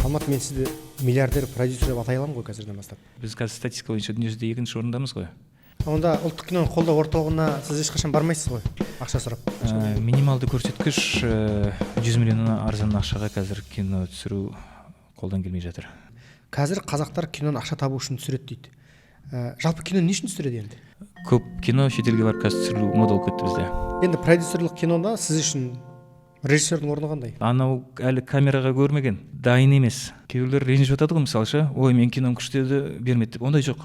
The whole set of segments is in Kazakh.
Алмат, мен сізді миллиардер продюсер деп атай аламын ғой қазірден бастап. Біз қазір статистика бойынша дүниежүзінде екінші орындамыз ғой. Онда ұлттық киноны қолдау орталығына сіз ешқашан бармайсыз ғой ақша сұрап? Минималды көрсеткіш 100 миллионнан арзан ақшаға қазір кино түсіру қолдан келмей жатыр. Қазір қазақтар киноны ақша табу үшін түсіреді дейді. Жалпы кино не үшін түсіреді енді? Көп кино шетелге барып қазір түсірілу мода болып кетті бізде. Енді продюсерлік кинода сіз үшін режиссердің орны қандай? Анау әлі камераға көрмеген, дайын емес. Кейбіреулер ренжіп жатады ғой, мысалы ше, ой, менің кином күшті еді, бермеді деп. Ондай жоқ.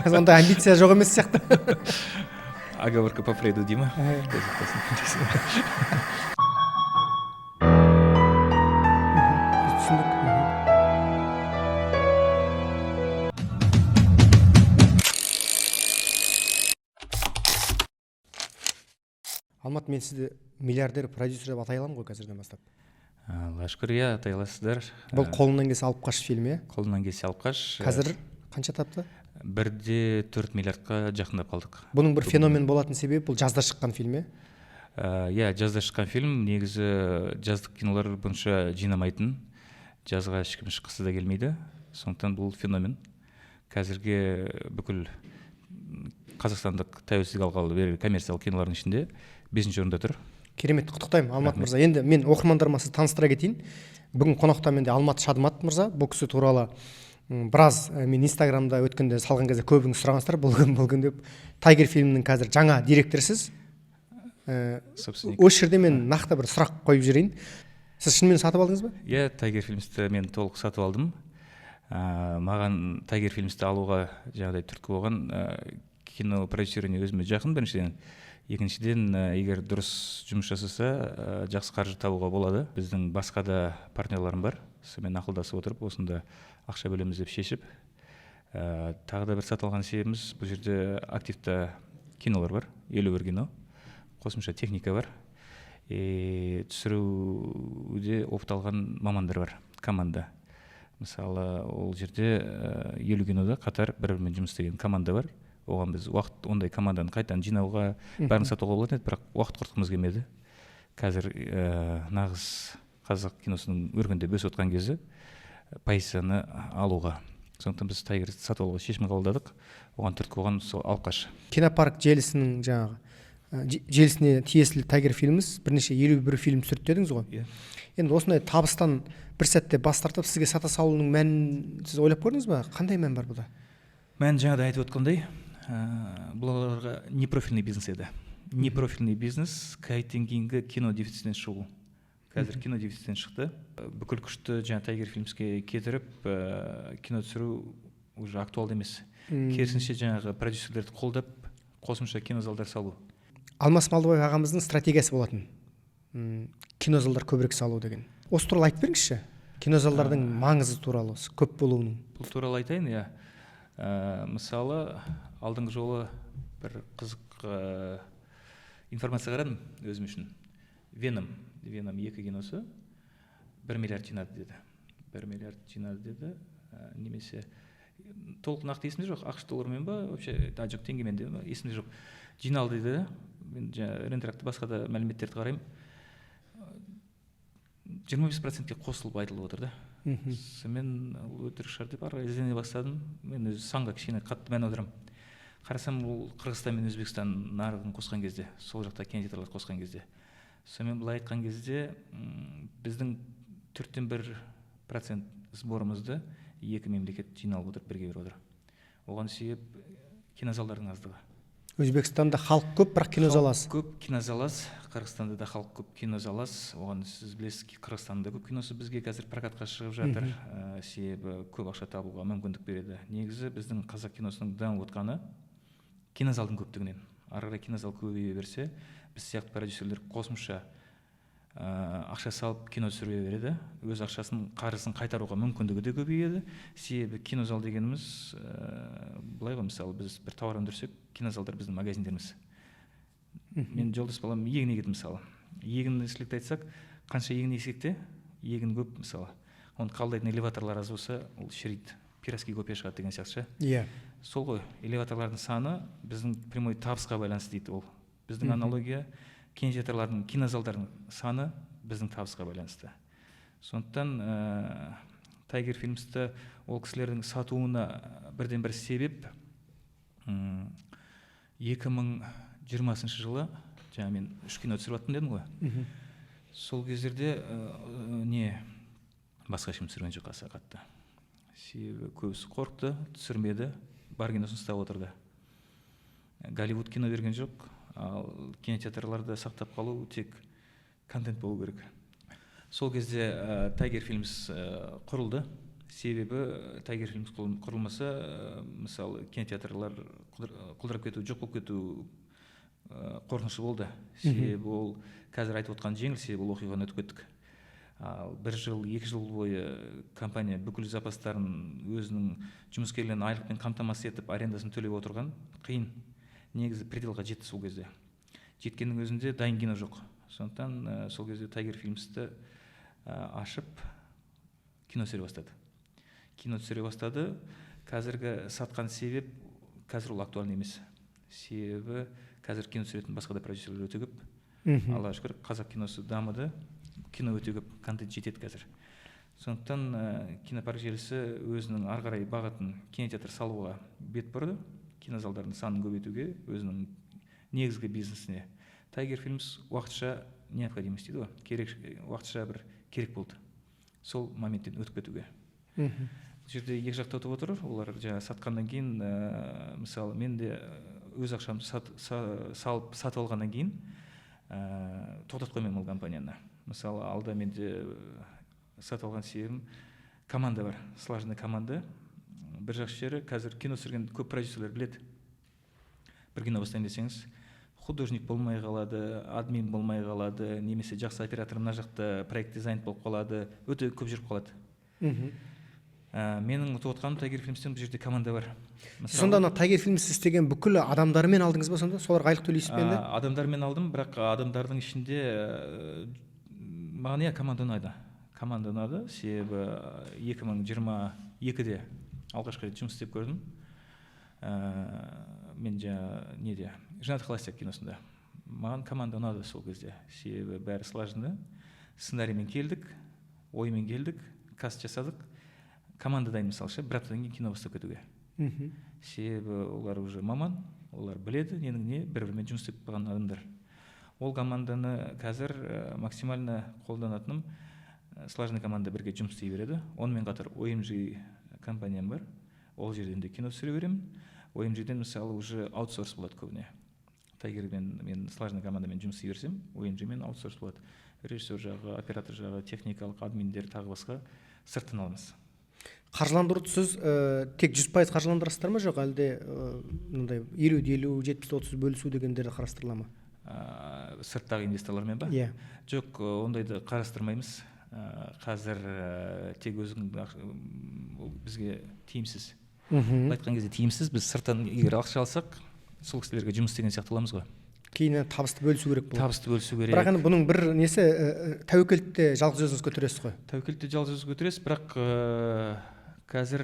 Ондай амбиция жоқ емес сияқты. Оговорка по Фрейду дей ма? Түсіндік. Алмат, мен сізді миллиардер продюсер деп атай аламын ғой қазірден бастап. Аллаға шүкір, иә, атай аласыздар. Бұл «Қолыңнан келсе алып қаш» фильмі, иә? «Қолыңнан келсе алып қаш». Қазір қанша тапты? 1,4 миллиардқа жақындап қалдық. Бұның бір феномен болатын себебі, бұл жазда шыққан фильм, иә? Иә, жазда шыққан фильм. Негізі жаздық кинолар бұнша жинамайтын, жазға ешкім шыққысы да келмейді, сондықтан бұл феномен. Қазірге бүкіл қазақстандық тәуелсіздік алғалы бері коммерциялық кинолардың ішінде бесінші орында тұр. Керемет, құттықтаймын, Алмат мырза. Енді мен оқырмандарыма сізді таныстыра кетейін. Бүгін қонақта менде Алмат Шадмат мырза. Бұл кісі туралы біраз мен Инстаграмда өткенде салған кезде көбіңіз сұрағансыздар, бұл кім, бұл кім деп. Тайгер фильмінің қазір жаңа директорысыз. Собственник. Осы жерде мен нақты бір сұрақ қойып жіберейін. Сіз шынымен сатып алдыңыз ба? Иә, Тайгер Фильмсті мен толық сатып алдым. Маған Тайгер Фильмсті алуға жаңағыдай түрткі болған кино продюсирование өзіме жақын біріншіден. Екіншіден, егер дұрыс жұмыс жасаса, жақсы қаржы табуға болады. Біздің басқа да партнерларым бар, сонымен ақылдасып отырып осында ақша бөлеміз деп шешіп, тағы да бір сатып алған себебіміз, бұл жерде активті кинолар бар, 51 кино, қосымша техника бар, и түсіруде опыт алған мамандар бар, команда. Мысалы, ол жерде 50 кинода қатар бір бірімен жұмыс істеген команда бар. Оған біз уақыт, ондай команданы қайтадан жинауға, бәрін сатуға болатын еді, бірақ уақыт құртқымыз келмеді. Қазір нағыз қазақ киносының өркендеп өсіп отқан кезі позицияны алуға. Сондықтан біз Тайгерді сатып алуға шешім қабылдадық. Оған түрткі болған сол алып қаш. Кинопарк желісінің жаңағы желісіне тиесілі Тайгер Фильмс бірнеше 51 фильм түсірді дедіңіз ғой? Иә. Енді осындай табыстан бір сәтте бас тартып, сізге сата салуының мәнін сіз ойлап көрдіңіз ба? Қандай мән бар бұда? Мән жаңа да айтып отқандай, бұл оларға непрофильный бизнес еді. Непрофильный бизнес ковидтен кейінгі кино дефицитінен шығу. Қазір кино дефицитінен шықты. Бүкіл күшті жаңа Тайгер Фильмске кетіріп, кино түсіру уже актуалды емес. Керісінше жаңағы продюсерлерді қолдап, қосымша кинозалдар салу. Алмас Малдыбаев ағамыздың стратегиясы болатын. Кинозалдар көбірек салу деген. Осы туралы айтып беріңізші. Кинозалдардың маңызы туралы, осы көп болуының. Бұл туралы айтайын, иә. Мысалы, алдыңғы жолы бір қызық информация қарадым өзім үшін. Веном, Веном 2 киносы 1 миллиард жинады деді. 1 миллиард жинады деді. Немесе толық нақты есімде жоқ, ақш долларымен ба, вообще, а, жоқ, теңгемен де ма, есімде жоқ. Жиналды деді. Мен жаңа Рентракты, басқа да мәліметтерді қараймын. 25%-ке қосылып айтылып отыр да. Сонымен ол өтірік шығар деп ары қарай іздене бастадым. Мен өзі санға кішкене қатты мән аударамын. Қарасам, ол Қырғызстан мен Өзбекстан нарығын қосқан кезде, сол жақта кинотеатрларды қосқан кезде. Сонымен былай айтқан кезде, біздің төрттен бір процент сборымызды екі мемлекет жиналып отырып бірге беріп отыр. Оған себеп кинозалдардың аздығы. Өзбекстанда халық көп, бірақ кинозал аз. Халық көп, кинозал аз. Қырғызстанда да халық көп, кинозал аз. Оған сіз білесіз, Қырғызстанда көп киносы бізге қазір прокатқа шығып жатыр. Себебі көп ақша табуға мүмкіндік береді. Негізі біздің қазақ киносының дамып отқаны кинозалдың көптігінен. Ары қарай кинозал көбейе берсе, біз сияқты продюсерлер қосымша ақша салып кино түсіре береді. Өз ақшасын, қарызын қайтаруға мүмкіндігі де көбейеді. Себебі кинозал дегеніміз, былай ғой, мысалы, біз бір тауар өндірсек, кинозалдар біздің магазиндеріміз. Мен жолдас балам егін егеді, мысалы. Егіншілікті айтсақ, қанша егін ексек те, егін көп, мысалы. Оны қабылдайтын элеваторлар аз болса, ол шіриді. Пиратский копия шығады деген сияқты ше. Сол ғой, элеваторлардың саны біздің прямой табысқа байланысты дейді ол. Біздің аналогия кинотеатрлардың, кинозалдардың саны біздің табысқа байланысты. Сондықтан Тайгер Филмсті ол кісілердің сатуына бірден бір себеп, 2020 жылы жаңа мен үш кино түсіріп жаттым дедім ғой. Сол кездерде не басқа ешкім түсірген жоқ аса қатты, себебі көбісі қорықты, түсірмеді, бар киносын ұстап отырды. Голливуд кино берген жоқ, ал кинотеатрларды сақтап қалу тек контент болу керек. Сол кезде Тайгер Филмс құрылды. Себебі Тайгер Филмс құрылмаса, мысалы, кинотеатрлар құлдырап кету, жоқ болып кету қорқынышы болды. Себебі ол қазір айтып отқан жеңіл, себебі ол оқиғаны өтіп кеттік. Ал бір жыл, 2 жыл бойы компания бүкіл запастарын, өзінің жұмыскерлерін айлықпен қамтамасыз етіп, арендасын төлеп отырған қиын. Негізі пределға жетті. Сол кезде жеткеннің өзінде дайын кино жоқ. Сондықтан сол кезде Тайгер Филмсті ашып, кино түсіре бастады, кино түсіре бастады. Қазіргі сатқан себеп, қазір ол актуальный емес, себебі қазір кино түсіретін басқа да продюсерлер өте көп. Аллаға шүкір, қазақ киносы дамыды, кино өте көп, контент жетеді қазір. Сондықтан кинопарк желісі өзінің ары қарай бағытын кинотеатр салуға бет бұрды, кинозалдардың санын көбейтуге, өзінің негізгі бизнесіне. Тайгер Филмс уақытша необходимость дейді ғой, керек, уақытша бір керек болды сол моменттен өтіп кетуге. Бұл жерде екі жақта ұтып отыр олар. Жаңағы сатқаннан кейін, мысалы, мен де өз ақшамды салып сатып алғаннан кейін тоқтатып қоймаймын ол компанияны. Мысалы, алда менде сатып алған себебім команда бар, слаженный команда. Бір жақсы жері, қазір кино түсірген көп продюсерлер біледі: бір кино бастайын десеңіз, художник болмай қалады, админ болмай қалады немесе жақсы оператор мына жақта проект дизайн болып қалады, өте көп жүріп қалады. Менің ұтып отқаным, Тайгер Филмстен бұл жерде команда бар. Сіз сонда ана Тайгер Филмс істеген бүкіл адамдармен алдыңыз ба сонда? Соларға айлық төлейсіз бе енді? Адамдармен алдым, бірақ адамдардың ішінде маған, иә, команда ұнайды, команда ұнады. Себебі 2022-де алғашқы рет жұмыс істеп көрдім. Мен жаңа неде, «Женатый холостяк» киносында маған команда ұнады сол кезде, себебі бәрі слаженно, сценариймен келдік, оймен келдік, каст жасадық, команда дайын. Мысалы ше, бір аптадан кейін кино бастап кетуге. Себебі олар уже маман, олар біледі ненің не, бір бірімен жұмыс істеп қалған адамдар. Ол команданы қазір максимально қолданатыным, слаженный команда бірге жұмыс істей береді. Онымен қатар OMG компаниям бар, ол жерден де кино түсіре беремін. OMG-ден, мысалы, уже аутсорс болады көбіне. Тайгермен мен слаженный командамен жұмыс істей берсем, OMG мен аутсорс болады: режиссер жағы, оператор жағы, техникалық админдер, тағы басқа сырттан аламыз. Қаржыландыруды сіз тек 100% қаржыландырасыздар ма, жоқ әлде мындай 50-де 50, 70-30 бөлісу дегендер қарастырыла ма? Сырттағы инвесторлармен ба? Иә. Жоқ, ондайды қарастырмаймыз. Қазір тек өзің ол бізге тиімсіз. Былай айтқан кезде тиімсіз. Біз сырттан егер ақша алсақ, сол кісілерге жұмыс істеген сияқты боламыз ғой. Кейін табысты бөлісу керек болады. Табысты бөлісу керек. Бірақ енді бұның бір несі, тәуекелді де жалғыз өзіңіз көтересіз ғой. Тәуекелді де жалғыз өзіңіз көтересіз, бірақ қазір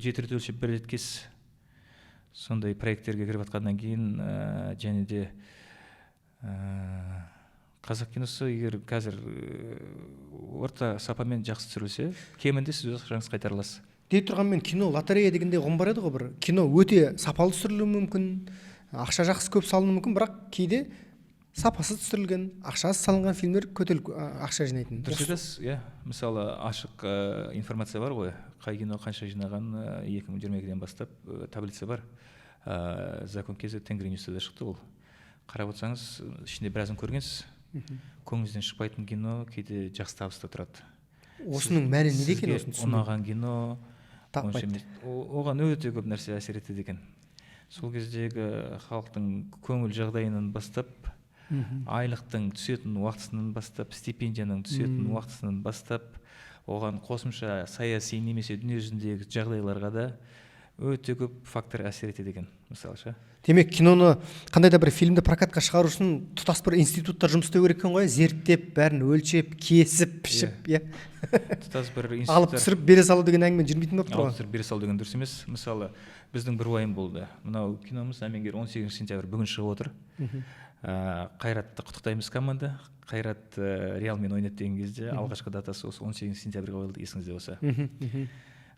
жеті рет өлшеп, бір рет кес. Сондай проекттерге кіріп жатқаннан кейін, және де қазақ киносы егер қазір орта сапамен жақсы түсірілсе, кемінде сіз өз ақшаңызды қайтара аласыз. Дей тұрғанмен, кино лотерея дегендей ұғым бар еді ғой. Бір кино өте сапалы түсірілуі мүмкін, ақша жақсы көп салынуы мүмкін, бірақ кейде сапасыз түсірілген, ақшасыз салынған фильмдер көтеріліп ақша жинайтын. Дұрыс айтасыз, иә. Мысалы, ашық информация бар ғой, қай кино қанша жинаған, 2022-ден бастап таблица бар, закон kz, Тенгриньюста да шықты ол. Қарап отырсаңыз, ішінде біразын көргенсіз. Көңіліңізден шықпайтын кино кейде жақсы табыста тұрады. Осының мәні неде екен? Сізге Осыны түсінбедім. ұнаған кино Таппайды. онша емес. Оған өте көп нәрсе әсер етеді екен: сол кездегі халықтың көңіл жағдайынан бастап, айлықтың түсетін уақытысынан бастап, стипендияның түсетін уақытысынан бастап, оған қосымша саяси немесе дүниежүзіндегі жағдайларға да өте көп фактор әсер етеді екен, мысалы ше. Демек, киноны, қандай да бір фильмді прокатқа шығару үшін тұтас бір институттар жұмыс істеу керек екен ғой, зерттеп, бәрін өлшеп, кесіп, пішіп, иә. Тұтас бір Алып институттар. түсіріп бере салу деген әңгіме жүрмейтін болып тұр Алып ғой. түсіріп бере салу деген дұрыс емес. Мысалы, біздің бір уайым болды: мынау киномыз «Әмеңгер» 18 сентябрь, бүгін шығып отыр. Қайратты құттықтаймыз, команда. Қайрат Реалмен ойнады деген кезде алғашқы датасы осы 18 сентябрьге қойылды, есіңізде болса.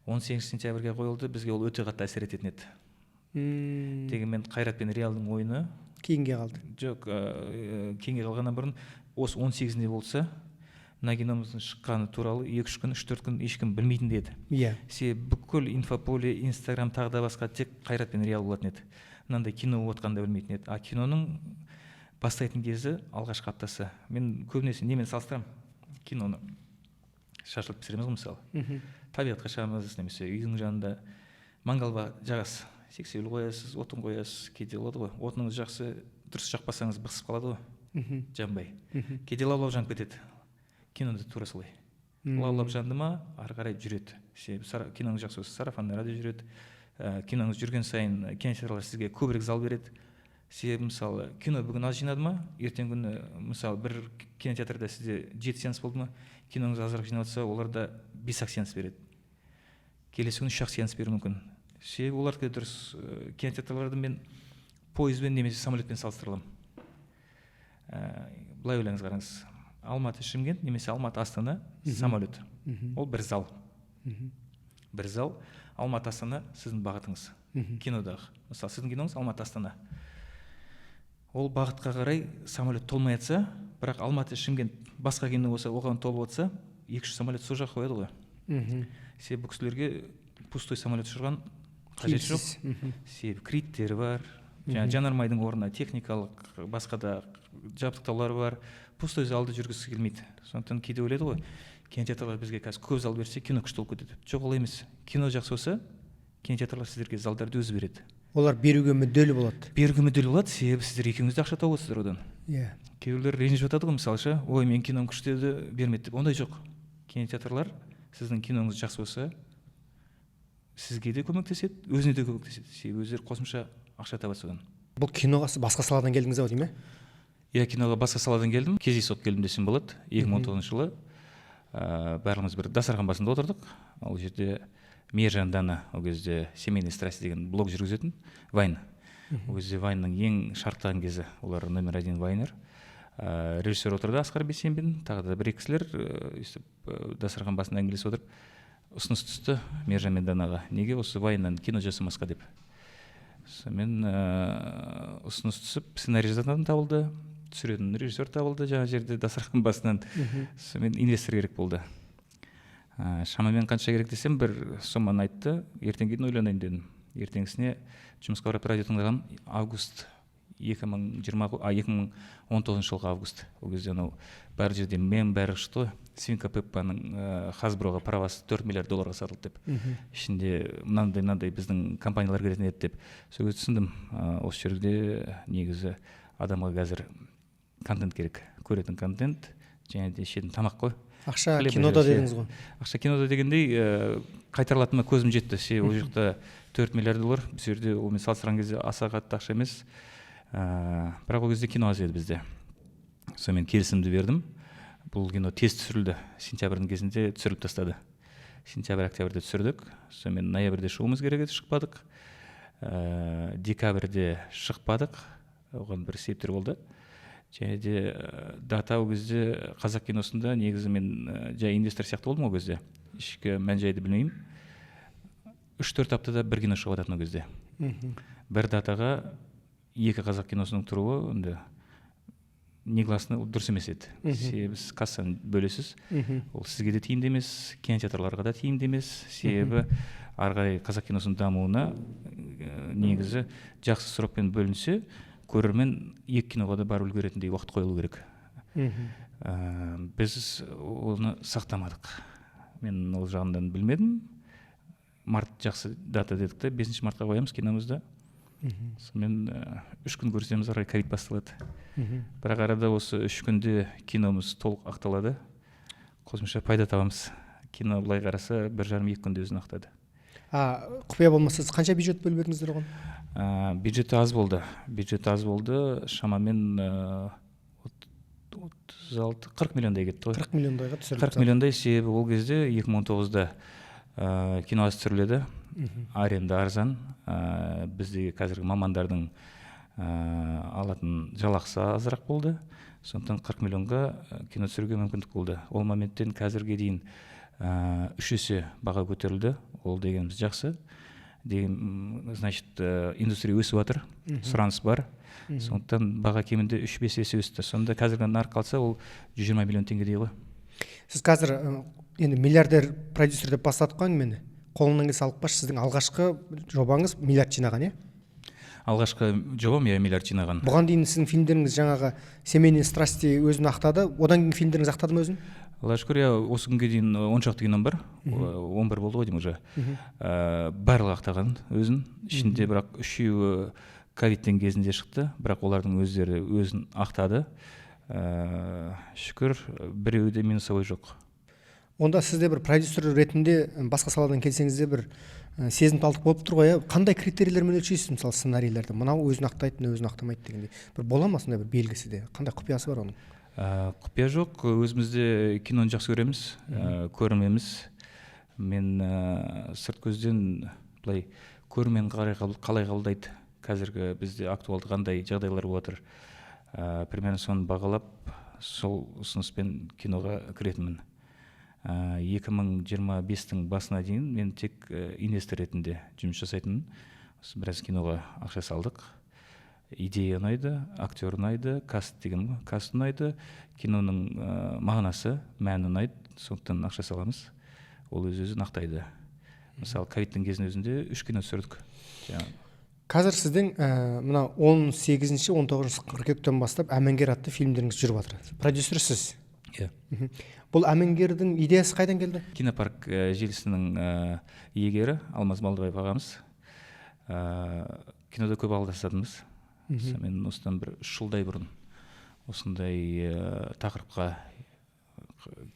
18 сентябрьге қойылды, бізге ол өте қатты әсер ететін еді. Дегенмен Қайрат пен Реалдың ойыны кейінге қалды. Жоқ, кейінге қалғаннан бұрын осы 18-інде болса, мына киномыздың шыққаны туралы 2-3 күн, 3-4 күн ешкім білмейтін де еді. Себебі бүкіл инфополе, Инстаграм, тағы да басқа тек Қайрат пен Реал болатын еді. Мынандай кино болып жатқанын да білмейтін еді. А киноның бастайтын кезі алғашқы аптасы. Мен көбінесе немен салыстырамын киноны? Шашлык пісіреміз ғой, мысалы. Табиғатқа шығамыз немесе үйдің жанында мангал жағасыз, сексеуіл қоясыз, отын қоясыз. Кейде болады ғой, отыныңыз жақсы, дұрыс жақпасаңыз, бықсып қалады ғой, жанбай. Кейде лаулап жанып кетеді. Кинода тура солай. Лаулап жанды ма, ары қарай жүреді. Себебі киноңыз жақсы болса, сарафанный радио жүреді. Киноңыз жүрген сайын кинотеатрлар сізге көбірек зал береді. Себебі, мысалы, кино бүгін аз жинады ма, ертеңгі күні, мысалы, бір кинотеатрда сізде жеті сеанс болды ма, киноңыз азырақ жинап жатса, олар да бес ақ сеанс береді, келесі күні үш ақ сеанс беруі мүмкін. Себебі олардікі дұрыс. Кинотеатрларды мен пойызбен немесе самолетпен салыстыра аламын. Былай ойлаңыз, қараңыз: Алматы — Шымкент немесе Алматы — Астана самолет. Ол бір зал. Бір зал Алматы — Астана сіздің бағытыңыз. Кинодағы, мысалы, сіздің киноңыз Алматы — Астана, ол бағытқа қарай самолет толмай жатса, бірақ Алматы — Шымкент басқа кино болса, оған толып жатса, екі үш самолет сол жаққа қояды ғой. Себебі бұл кісілерге пустой самолет ұшырған қажеті жоқ. Тиімсіз. Себебі кредиттері бар, жаңағы жанармайдың орнына техникалық басқа да жабдықтаулар бар, пустой залды жүргізгісі келмейді. Сондықтан кейде ойлайды ғой, кинотеатрлар бізге қазір көп зал берсе, кино күшті болып кетеді деп. Жоқ, олай емес. Кино жақсы болса, кинотеатрлар сіздерге залдарды өзі береді. Олар беруге мүдделі болады. Беруге мүдделі болады, себебі сіздер екеуіңіз де ақша тауып отырсыздар одан. Кейбіреулер ренжіп жатады ғой, мысалы, ше, ой, менің кином күшті еді, бермеді деп. Ондай жоқ. Кинотеатрлар сіздің киноңыз жақсы болса, сізге де көмектеседі, өзіне де көмектеседі, себебі өздері қосымша ақша табады содан. Бұл киноға сіз басқа саладан келдіңіз ау деймін, иә? Иә, киноға басқа саладан келдім, кездейсоқ келдім десем болады. 2019 жылы барлығымыз бір дастархан басында отырдық. Ол жерде Мейіржан, Дана, ол кезде «Семейный страсти» деген блог жүргізетін, вайн. Ол кезде вайнның ең шарықтаған кезі, олар номер один вайнер. Режиссер отырды, Асқар Бейсенбин, тағы да бір екі кісілер. Өйстіп дастархан басында әңгімелесіп отырып, ұсыныс түсті Мейіржан мен Данаға: неге осы вайннан кино жасамасқа деп. Сонымен ұсыныс түсіп, сценарий жазатын адам табылды, түсіретін режиссер табылды жаңа жерде дастархан басынан. Сонымен инвестор керек болды. Шамамен қанша керек десем, бір соманы айтты. Ертеңге дейін ойланайын дедім. Ертеңгісіне жұмысқа барып, радио тыңдағанмын. Август 2020, а 2019 жылғы август. Ол кезде анау бар жерде мем бәрі шықты ғой, свинка Пеппаның Хасброға правасы 4 миллиард долларға сатылды деп, ішінде мынандай мынандай біздің компаниялар кіретін еді деп. Сол кезде түсіндім, осы жерде негізі адамға қазір контент керек, көретін контент және де ішетін тамақ қой. Ақша Хлеб кинода же, дедіңіз ғой. Ақша кинода дегендей, қайтарылатыныма көзім жетті, себебі ол жақта 4 миллиард доллар, бұл жерде онымен салыстырған кезде аса қатты ақша емес. Бірақ ол кезде кино аз еді бізде. Сонымен келісімді бердім. Бұл кино тез түсірілді, сентябрьдің кезінде түсіріліп тастады. Сентябрь, октябрьде түсірдік. Сонымен ноябрьде шығуымыз керек еді, шықпадық. Декабрьде шықпадық, оған бір себептер болды. Және де дата ол кезде қазақ киносында, негізі мен жай инвестор сияқты болдым ол кезде, ішкі мән жайды білмеймін. 3-4 аптада бір кино шығып жататын ол кезде. Бір датаға екі қазақ киносының тұруы енді негласно, ол дұрыс емес еді. Себебі сіз кассаны бөлесіз. Ол сізге де тиімді емес, кинотеатрларға да тиімді емес. Себебі ары қарай қазақ киносының дамуына негізі жақсы срокпен бөлінсе, көрермен екі киноға да барып үлгеретіндей уақыт қойылу керек. Біз оны сақтамадық, мен ол жағынан білмедім. Март жақсы дата дедік те, 5 мартқа қоямыз киномызды. Сонымен 3 күн көрсетеміз, ары қарай ковид басталады. Бірақ арада осы 3 күнде киномыз толық ақталады, қосымша пайда табамыз. Кино былай қараса 1,5-2 күнде өзін ақтады. А құпия болмаса, сіз қанша бюджет бөліп едіңіздер оған? Бюджеті аз болды, бюджеті аз болды, шамамен 36-40 миллиондай кетті ғой. 40 миллиондайға түсіріліп. 40 миллиондай, себебі ол кезде 2019-да кино аз түсіріледі, аренда арзан, біздегі қазіргі мамандардың Алатын жалақысы азырақ болды. Сондықтан 40 миллионға кино түсіруге мүмкіндік болды. Ол моменттен қазірге дейін 3 есе баға көтерілді. Ол дегеніміз жақсы. Деген, значит, индустрия өсіп жатыр, сұраныс бар. Сондықтан баға кемінде 3-5 есе өсті. Сонда қазіргі нарық қалса, ол 120 миллион теңгедей ғой. Сіз қазір енді миллиардер продюсер деп бастадық қой әңгімені. Қолыңнан келсе алып қаш, сіздің алғашқы жобаңыз миллиард жинаған, иә? Алғашқы жобам, иә, миллиард жинаған. Бұған дейін сіздің фильмдеріңіз, жаңағы «Семейные страсти» өзін ақтады. Одан кейін фильмдеріңіз ақтады ма өзін? Аллаға шүкір, иә, осы күнге дейін 10 шақты кином бар, 11 болды ғой деймін уже. Барлығы ақтаған өзін. Ішінде бірақ үшеуі ковидтен кезінде шықты, бірақ олардың өздері өзін ақтады. Шүкір, біреуі де минусовой жоқ. Онда сізде бір продюсер ретінде, басқа саладан келсеңіз де, бір сезімталдық болып тұр ғой, иә? Қандай критерийлермен өлшейсіз, мысалы, сценарийлерді, мынау өзін ақтайды, мынау өзін ақтамайды дегендей, бір бола ма сондай бір белгісі де, қандай құпиясы бар оның? Құпия жоқ, өзіміз де киноны жақсы көреміз, көрерменбіз. Мен сырт көзден былай көрермен қалай қабылдайды, қазіргі бізде актуалды қандай жағдайлар болып жатыр, примерно соны бағалап, сол ұсыныспен киноға кіретінмін. 2025-тің басына дейін мен тек инвестор ретінде жұмыс жасайтынмын. Осы біраз киноға ақша салдық. Идея ұнайды, актер ұнайды, каст деген ғой, каст ұнайды, киноның мағынасы, мәні ұнайды, сондықтан ақша саламыз. Ол өз өзін ақтайды. Мысалы, ковидтің кезінің өзінде үш кино түсірдік жаңағы. Қазір сіздің мына 18-ші, 19 қыркүйектен бастап «Әмеңгер» атты фильмдеріңіз жүріп жатыр, продюсер сіз. Иә. Бұл «Әмеңгердің» идеясы қайдан келді? Кинопарк желісінің иегері Алмаз Малдыбаев ағамыз. Кинода көп ақылдасатынбыз. Сонымен осыдан бір 3 жылдай бұрын осындай тақырыпқа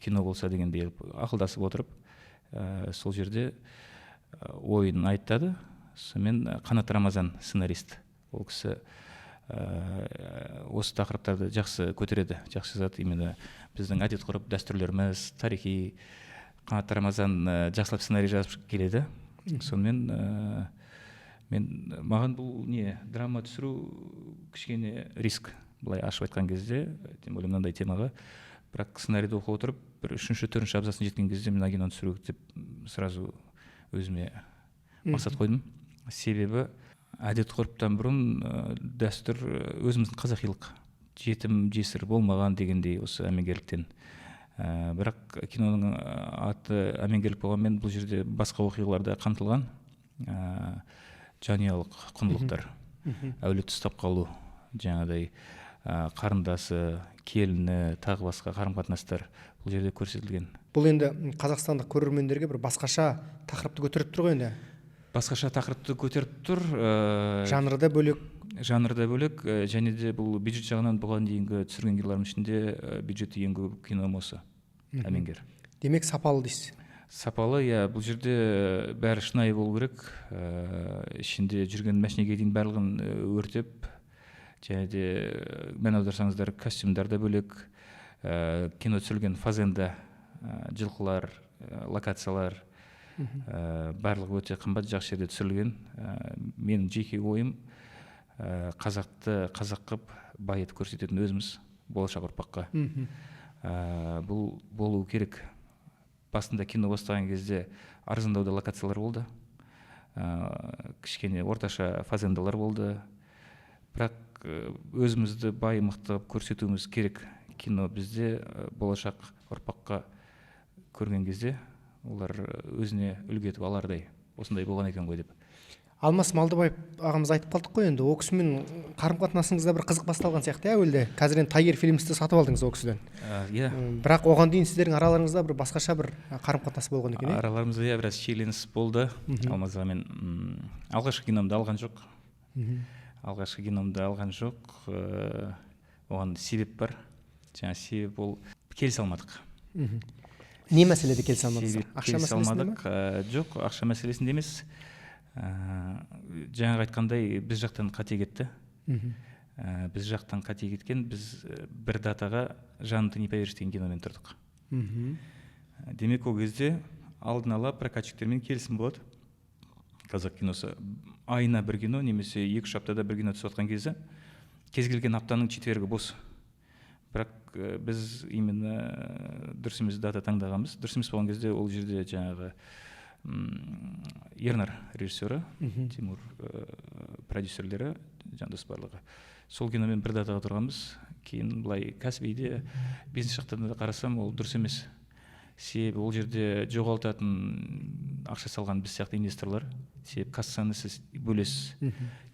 кино болса дегендей ақылдасып отырып, сол жерде ойын айтады. Сонымен Қанат Рамазан сценарист, ол кісі осы тақырыптарды жақсы көтереді, жақсы жазады, именно біздің әдет ғұрып, дәстүрлеріміз, тарихи. Қанат Рамазан жақсылап сценарий жазып келеді. Сонымен мен, маған бұл не драма түсіру кішкене риск, былай ашып айтқан кезде, тем более мынандай темаға. Бірақ сценарийді оқып отырып, бір үшінші, төртінші абзацына жеткен кезде, мына киноны түсіру керек деп сразу өзіме мақсат қойдым. Себебі әдет ғұрыптан бұрын дәстүр, өзіміздің қазақилық, жетім жесір болмаған дегендей осы әмеңгерліктен. Бірақ киноның аты «Әмеңгерлік» болғанмен, бұл жерде басқа оқиғалар да қамтылған, жанұялық құндылықтар, әулетті ұстап қалу, жаңағыдай қарындасы, келіні, тағы басқа қарым қатынастар бұл жерде көрсетілген. Бұл енді қазақстандық көрермендерге бір басқаша тақырыпты көтеріп тұр ғой енді. Басқаша тақырыпты көтеріп тұр. Жанры да бөлек. Жанры да бөлек, және де бұл бюджет жағынан бұған дейінгі түсірген кинолардың ішінде бюджеті ең көп кином осы «Әмеңгер». Демек, сапалы дейсіз. Сапалы, иә. Бұл жерде бәрі шынайы болу керек. Ішінде жүрген машинеге дейін барлығын өртеп, және де мән аударсаңыздар, костюмдар да бөлек, кино түсірілген фазенда, жылқылар, локациялар, барлығы өте қымбат, жақсы жерде түсірілген. Менің жеке ойым, қазақты қазақ қып, бай етіп көрсететін өзіміз болашақ ұрпаққа. Бұл болу керек. Басында кино бастаған кезде арзандау да локациялар болды, кішкене орташа фазендалар болды, бірақ өзімізді бай, мықты қылып көрсетуіміз керек. Кино бізде болашақ ұрпаққа көрген кезде олар өзіне үлгі етіп алардай, осындай болған екен ғой деп. Алмас Малдыбаев ағамыз айтып қалдық қой енді, ол кісімен қарым қатынасыңыз да бір қызық басталған сияқты, иә, әуелде. Қазір енді Тайгер Фильмсті сатып алдыңыз ол кісіден. Иә. Бірақ оған дейін сіздердің араларыңызда бір басқаша бір қарым қатынас болған екен, иә? Араларымызда, иә, біраз шиеленіс болды Алмаз ағамен. Алғашқы киномды алған жоқ. Алғашқы киномды алған жоқ. Оған себеп бар. Жаңа себеп, ол келісе алмадық. Не мәселеде келісе алмадыңыздар? Себеп, Ақша келісе мәселесінде ме? алмадық. Жоқ, ақша мәселесінде емес. Жаңағы айтқандай, біз жақтан қате кетті. Біз жақтан қате кеткен, біз бір датаға «Жаным, ты не поверишь» деген киномен тұрдық. Демек, ол кезде алдын ала прокатчиктермен келісім болады. Қазақ киносы айына бір кино немесе 2-3 аптада бір кино түсіп жатқан кезі, кез келген аптаның четвергі бос. Бірақ біз именно дұрыс емес дата таңдағанбыз. Дұрыс емес болған кезде ол жерде жаңағы Ернар режиссері, Тимур продюсерлері, Жандос, барлығы сол киномен бір датаға тұрғанбыз. Кейін былай кәсіби де, бизнес жақтан да қарасам, ол дұрыс емес, себебі ол жерде жоғалтатын ақша салған біз сияқты инвесторлар, себебі кассаны сіз бөлесіз.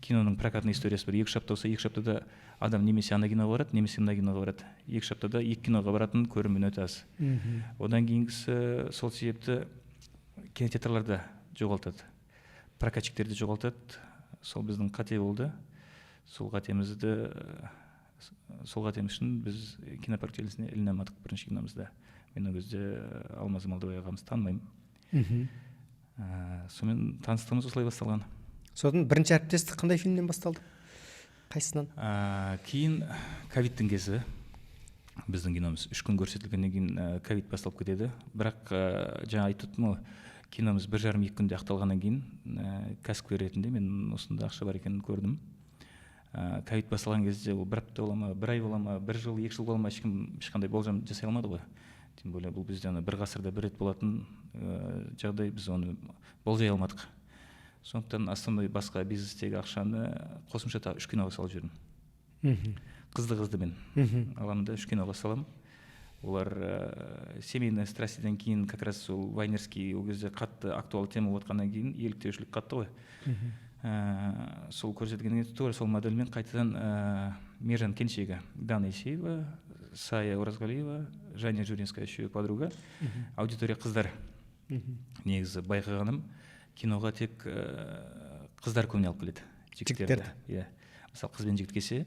Киноның прокатный историясы бір 2-3 апта болса, 2-3 аптада адам немесе ана киноға барады, немесе мына киноға барады. 2-3 аптада екі киноға баратын көрермен өте аз. Одан кейінгісі, сол себепті кинотеатрлар да жоғалтады, прокатчиктер де жоғалтады. Сол біздің қате болды. Сол қатеміз үшін біз Кинопарк желісіне іліне алмадық бірінші киномызда. Мен ол кезде Алмаз Малдыбай ағамызды танымаймын. Сонымен таныстығымыз осылай басталған. Содан бірінші әріптестік қандай фильмнен басталды, қайсысынан? Кейін ковидтің кезі, біздің киномыз 3 күн көрсетілгеннен кейін ковид басталып кетеді. Бірақ жаңа айтып өттім ғой, киномыз 1,5-2 күнде ақталғаннан кейін кәсіпкер ретінде мен осында ақша бар екенін көрдім. Ковид басталған кезде ол бір апта бола ма, бір ай бола ма, бір жыл, 2 жыл бола ма, ешкім ешқандай болжам жасай алмады ғой. Тем более бұл бізде ана бір ғасырда бір рет болатын жағдай, біз оны болжай алмадық. Сондықтан основной басқа бизнестегі ақшаны қосымша тағы үш киноға салып жібердім. Қызды қыздымен аламын да, үш киноға саламын. Олар «Семейные страсти» ден кейін, как раз сол вайнерский, ол кезде қатты актуалды тема болып жатқаннан кейін, еліктеушілік қатты ғой. Сол көрсеткеннен кейін тура сол модельмен қайтадан Мержан келіншегі, Дана Есеева, Сая Оразғалиева, Жаня Журинская, үшеуі подруга. Аудитория қыздар. Негізі байқағаным, киноға тек қыздар көбіне алып келеді жігіттерді. Жігіттерді. Иә, мысалы, қыз бен жігіт келсе,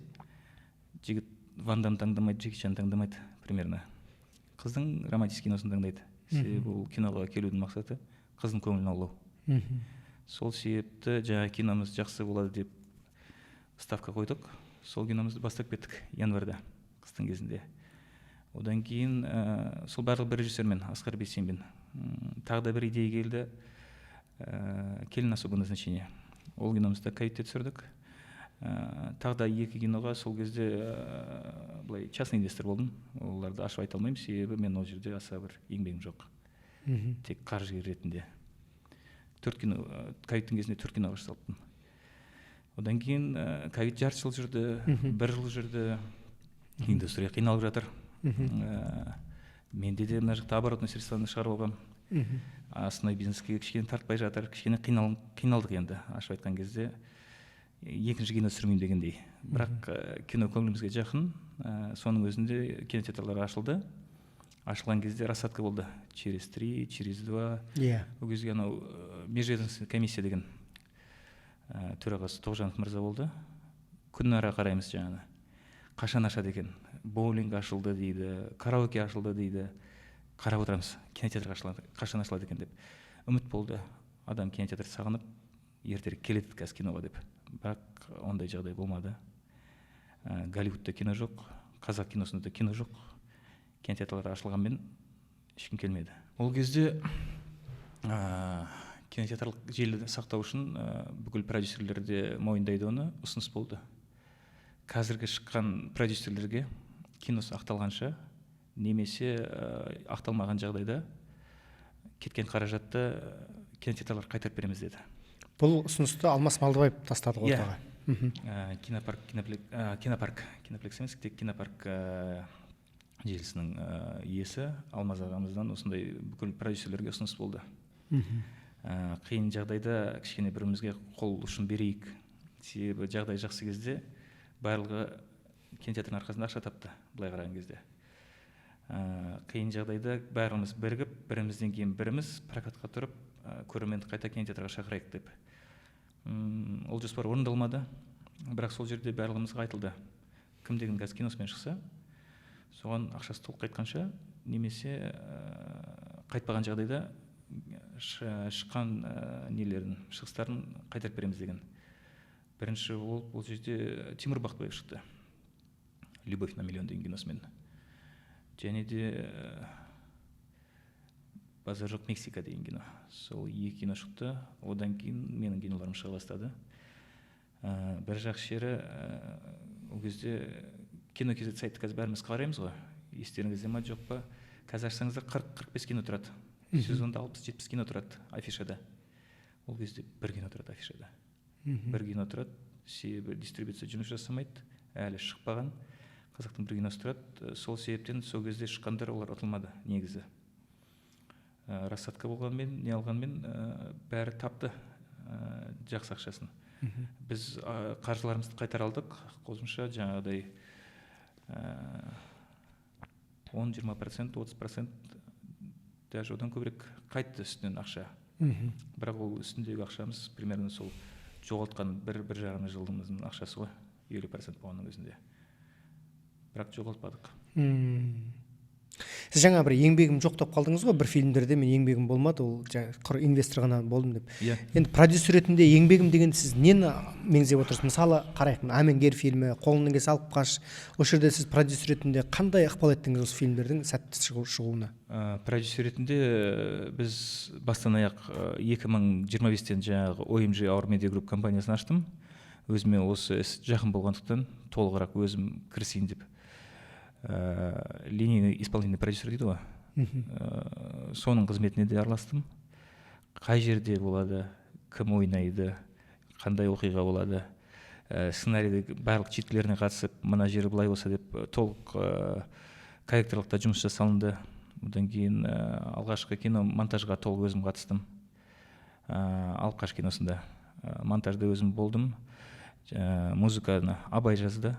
жігіт Ван Дам таңдамайды, Джеки Чан таңдамайды, примерно қыздың романтический киносын таңдайды, себебі ол киноға келудің мақсаты қыздың көңілін аулау. Сол себепті жаңағы киномыз жақсы болады деп ставка қойдық. Сол киномызды бастап кеттік январьда, қыстың кезінде. Одан кейін сол барлығы бір режиссермен, Асқар Бейсенбин. Тағы да бір идея келді, «Келін особого назначения», ол киномызды ковидте түсірдік. Тағы да екі киноға сол кезде былай частный инвестор болдым. Оларды ашып айта алмаймын, себебі мен ол жерде аса бір еңбегім жоқ, тек қаржыгер ретінде. Төрт кино, ковидтің кезінде төрт киноға жасалыппын. Одан кейін ковид жарты жыл жүрді, бір жыл жүрді, индустрия қиналып жатыр. Менде де мына жақта оборотный средствоны шығарып алғанмын. Основной бизнеске кішкене тартпай жатыр, кішкене қиналдық енді, ашып айтқан кезде, екінші кино түсірмеймін дегендей. Бірақ кино көңілімізге жақын. Соның өзінде кинотеатрлар ашылды. Ашылған кезде рассадка болды, через три, через два. Ол кезде анау межведомственный комиссия деген, төрағасы Тоғжанов мырза болды. Күнара қараймыз жаңағы, қашан ашады екен, боулинг ашылды дейді, караоке ашылды дейді, қарап отырамыз, кинотеатр ашылады, қашан ашылады екен деп. Үміт болды, адам кинотеатрды сағынып ертерек келеді қазір киноға деп. Бірақ ондай жағдай болмады. Голливудта кино жоқ, қазақ киносында да кино жоқ. Кинотеатрлар ашылғанмен, ешкім келмеді. Ол кезде кинотеатрлық желіні сақтау үшін, бүкіл продюсерлер де мойындайды оны, ұсыныс болды қазіргі шыққан продюсерлерге: киносы ақталғанша немесе ақталмаған жағдайда кеткен қаражатты кинотеатрлар қайтарып береміз деді. Бұл ұсынысты Алмас Малдыбаев тастады ғой Иә. ортаға. Кинопарк, Киноплекс, Кинопарк, Киноплекс емес, тек Кинопарк желісінің иесі Алмаз ағамыздан осындай бүкіл продюсерлерге ұсыныс болды. Қиын жағдайда кішкене бір бірімізге қол ұшын берейік, себебі жағдай жақсы кезде барлығы кинотеатрдың арқасында ақша тапты. Былай қараған кезде, қиын жағдайда бәріміз бірігіп, бірімізден кейін біріміз прокатқа тұрып, көрерменді қайта кинотеатрға шақырайық деп. Ол жоспар орындалмады, бірақ сол жерде барлығымызға айтылды: кімде кім қазір киносымен шықса, соған ақшасы толық қайтқанша немесе қайтпаған жағдайда шыққан нелерін, шығыстарын қайтарып береміз деген. Бірінші болып ол жерде Тимур Бақтыбаев шықты «Любовь на миллион» деген киносымен. Және де Базар жоқ Мексика деген кино. Сол екі кино шықты. Одан кейін менің киноларым шыға бастады. Бір жақсы жері, ол кезде кино kz сайтты қазір бәріміз қараймыз ғой, естеріңізде ма, жоқ па, қазір ашсаңыздар 40-45 кино тұрады. Сезонда 60-70 кино тұрады афишада. Ол кезде бір кино тұрады афишада. Бір кино тұрады, себебі дистрибуция жұмыс жасамайды, әлі шықпаған. Қазақтың бір киносы тұрады. Сол себептен сол кезде шыққандар, олар ұтылмады негізі. Рассадка болғанмен, не алғанмен, бәрі тапты жақсы ақшасын. Біз қаржыларымызды қайтара алдық, қосымша жаңағыдай 10-20%, 30%, даже одан көбірек қайтты үстінен ақша. Бірақ ол үстіндегі ақшамыз примерно сол жоғалтқан 1-1,5 жылымыздың ақшасы ғой, 50% болғанның өзінде. Бірақ жоғалтпадық. Сіз жаңа бір еңбегім жоқ деп қалдыңыз ғой, бір фильмдерде мен еңбегім болмады, ол жаңа құр инвестор ғана болдым деп. Иә. Енді продюсер ретінде еңбегім дегенді сіз нені меңзеп отырсыз? Мысалы, қарайық, мына «Әмеңгер» фильмі, «Қолыңнан келсе алып қаш». Осы жерде сіз продюсер ретінде қандай ықпал еттіңіз осы фильмдердің сәтті шығуына? Продюсер ретінде біз бастан аяқ 2025-тен жаңағы OMG Our Media Group компаниясын аштым. Өзіме осы іс жақын болғандықтан, толығырақ өзім кірісейін деп. Линейный исполнительный продюсер дейді ғой. Соның қызметіне де араластым. Қай жерде болады, кім ойнайды, қандай оқиға болады, сценарийді барлық читкілеріне қатысып, мына жері былай болса деп, толық корректорлықта жұмыс жасалынды. Одан кейін алғашқы кино монтажға толық өзім қатыстым. «Алып қаш» киносында монтажда өзім болдым. Музыканы Абай жазды.